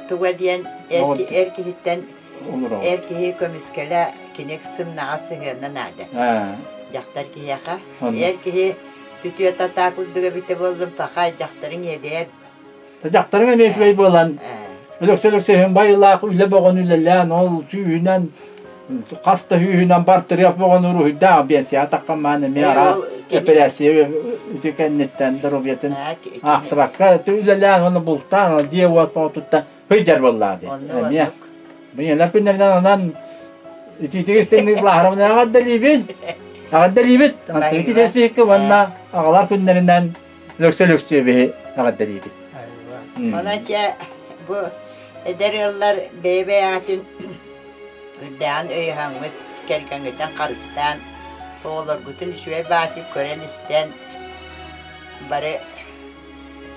туга диэн эр киһиттэн Эр киһи көмүскэлэ кини сымнаҕас сыһыана наада. Дьахтар киһиэхэ. Эр киһи түтүө татаа курдук эбитэ буоллун пахай дьахтарыҥ иэдэйэр. Дьахтарыҥ эмиэ үчүгэй буолан Өлөксөй Өлөксөйүн байылаах үлэ бөҕөнү үлэлээн ол сүүһүнэн хас да сүүһүнэн бартырыах бөҕөнү уруһуйдаах биэнсийэҕэ таххан маан эмиэ араас эпэрээссийэ ити кэнниттэн доруобуйатын аахсыбакка үлэлээн уонна бултаан дьиэ-уот оҕотуттан Сылдьар буоллаҕа дии. Эмиэ. Быйылар күннэринэн онон итиитик истиҥник лааһарабын эҕэрдэлиибин. Эҕэрдэлиибит. Антыгыт итиэспиһиккэ уонна аҕалар күннэринэн. Лөксө Лөксүөбүһү эҕэрдэлиибит. Онон чэ бу эдэр ыаллар бэйэ-бэйэҕитин үрдээҕин өйөһөҥҥүт, кэргэҥҥитин харыстаан, оҕолоргутун үчүгэй баатык көрөн-истэн бары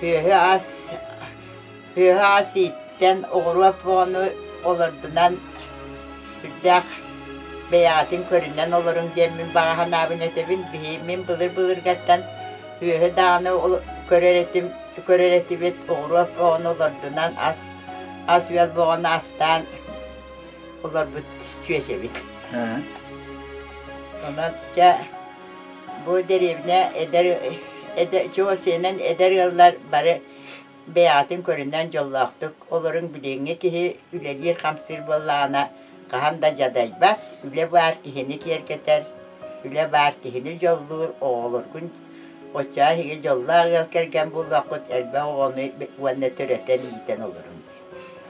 Үөһү ас үөһү ас ииттэн оҕуруот оҕону олордунан сүрдээх бэйэҕитин көрүнэн олоруҥ диэммин баҕа санаабын этэбин. Биһи мин былыр-былыргаттан үөһү даҕаны көрөр этим көрөр этибит оҕуруот оҕону олордунан ас ас-үөл боҕону астаан олорбут чүөчэбит. Онон чэ Бу дэриэбинэ эдэр эдэр чуо-сиэнэн эдэр ыаллар бары бэйэҕитин көрүнэн дьоллоохтук олоруҥ билиҥҥи киһи үлэлиир-хамсыыр буоллаҕына хаһан да дьадайбат, үлэ баар киһини киэргэтэр, үлэ баар киһини дьоллуур, оҕолоргун оччоҕо эһиги дьоллоох ыал кэргэн буолуоххут, элбэх оҕону уонна төрөтөн иитэн олоруҥ.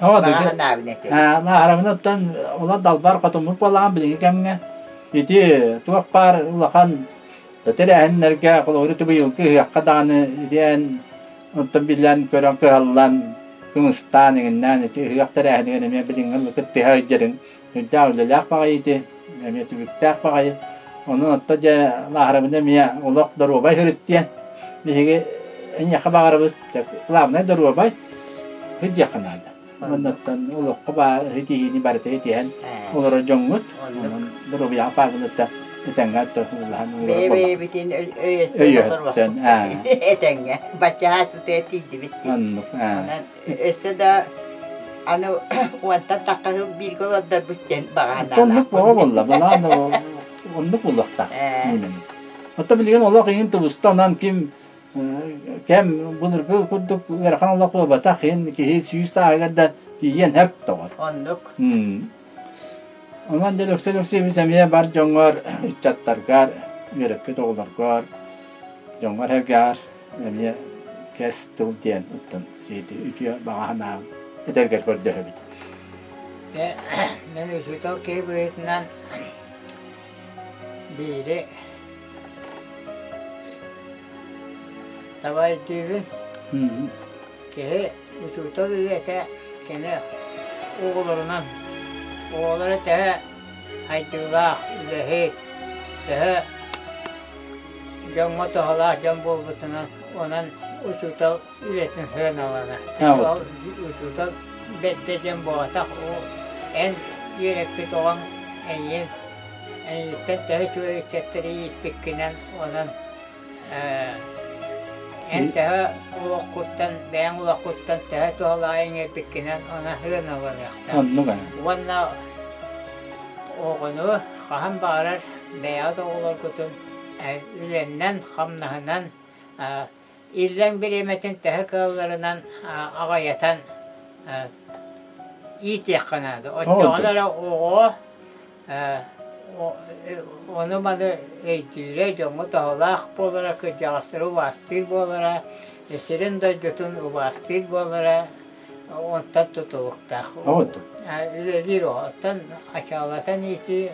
Баҕа санаабын этим. Наһарабын оттон олор далбар хотуммут буоллаҕым билиҥҥи кэмҥэ ити туох баар улахан тэрээһиннэргэ холобур ити быйылгы ыһыахха даҕаны итиэн оттон биллэн көрөн кыһаллан кымыстаан иҥиннээн ити ыһыах тэрээһинигэр эмиэ билиҥҥи кыттыһа сылдьарыҥ үрдээх үлэлээх баҕайы ити эмиэ түбүктээх баҕайы онон отто дьэ лааһарабын эмиэ олох доруобай сырыттиэн биһиги эйиэхэ баҕарабыт главное доруобай сылдьыахха наада оннуттан олоххо баар ситиһиини барыта ситиһэн олорор дьоҥҥут онон доруобуйаҕа пааргынытта этэҥҥэ улахан Бэйэ-бэйэбитин өйөссөн этэҥҥэ баччаас утуйа тиийдибит оннук Онон өссө да аны уонтан тахха сыл бииргэ олордорбут диэн баҕа Оннук боҕо буолла былаан оннук буолуохтаах Оттон билигин олох иһин тубуста онон ким кэм былыргы курдук ыарахан олох буолбатах иһин киһи сүүс сааһыгар да тиийиэн сөп тоҕор. Оннук. Онон дьэ Лөксө Лөксүөбүс эмиэ бар дьоҥҥор, ыччаттаргар, үөрэппит оҕолоргор, дьоҥҥор-сэргэҕэр эмиэ кэс тыл диэн оттон үтүө баҕа санаам этэргэр көрдөһөбүт. Мен учуутал киһи быһыытынан биири таба өйдүүбүн. Киһи учуутал үлэтэ кини оҕолорунан оҕолоро төһө сайдыылаах, үлэһит, төһө дьоҥҥо туһалаах дьон буолбутунан онон учуутал үлэтин сыаналанар. Ол учуутал бэрдэ диэн буолбатах, ол эн үөрэппит оҕоҥ эйигин эйигиттэн төһө үчүгэй ыччаттары ииппиккинэн онон эн төһө олоххуттан бэйэҥ олоххуттан төһө туһалааҕы иҥэрбиккинэн онон сыаналаныахтаах. Оннук ээ. Уонна оҕону хаһан баҕарар бэйэҕит оҕолоргутун үлэннэн, хамнаһынан иллэҥ бириэмэтин төһө кыалларынан аҕайатан иитиэххэ наада. Оччоҕуна эрэ оҕо ону-маны өйдүүрэ, дьоҥҥо туһалаах буолара, кырдьаҕастары убаастыыр буолара, сирин-дойдутун убаастыыр буолара онтон тутулуктаах. Үлэлиир оҕо. Оттон ачаалатан иитии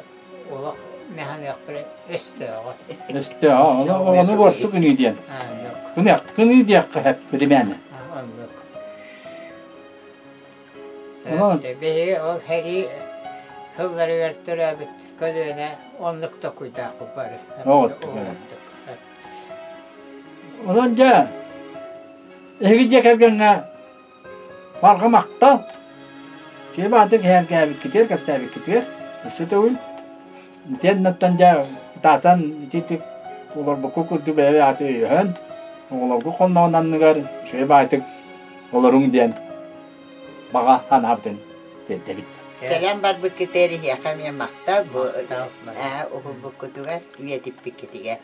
олох мэһаныахпыра өстөөҕө. Өстөөҕө. Ону оҕону буорту гыныы диэн. Гыныы диэххэ сөп биримээнэ. Оннук. Биһиги ол сэрии сылларыгар төрөөбүт көлүөнэ оннук токуйдаахпыт бары. Онон дьэ, эһиги дьиэ кэргэҥҥэ барҕа махтал. Киһи баатык эһэргээбиккитигэр, кэпсээбиккитигэр өссө төгүл итиэннэттэн дьэ ытаатан ититик олорбукку курдук бэйэ ааты өйөһөн, оҕолоргут хонноҕун анныгар үчүгэй баайтык олоруҥ диэн баҕа санаабытын тиэрдэбит. Кэлэн барбыккытыгар эһиэхэ эмиэ махтал бу уһулбуккутугар, үйэтиппиккитигэр.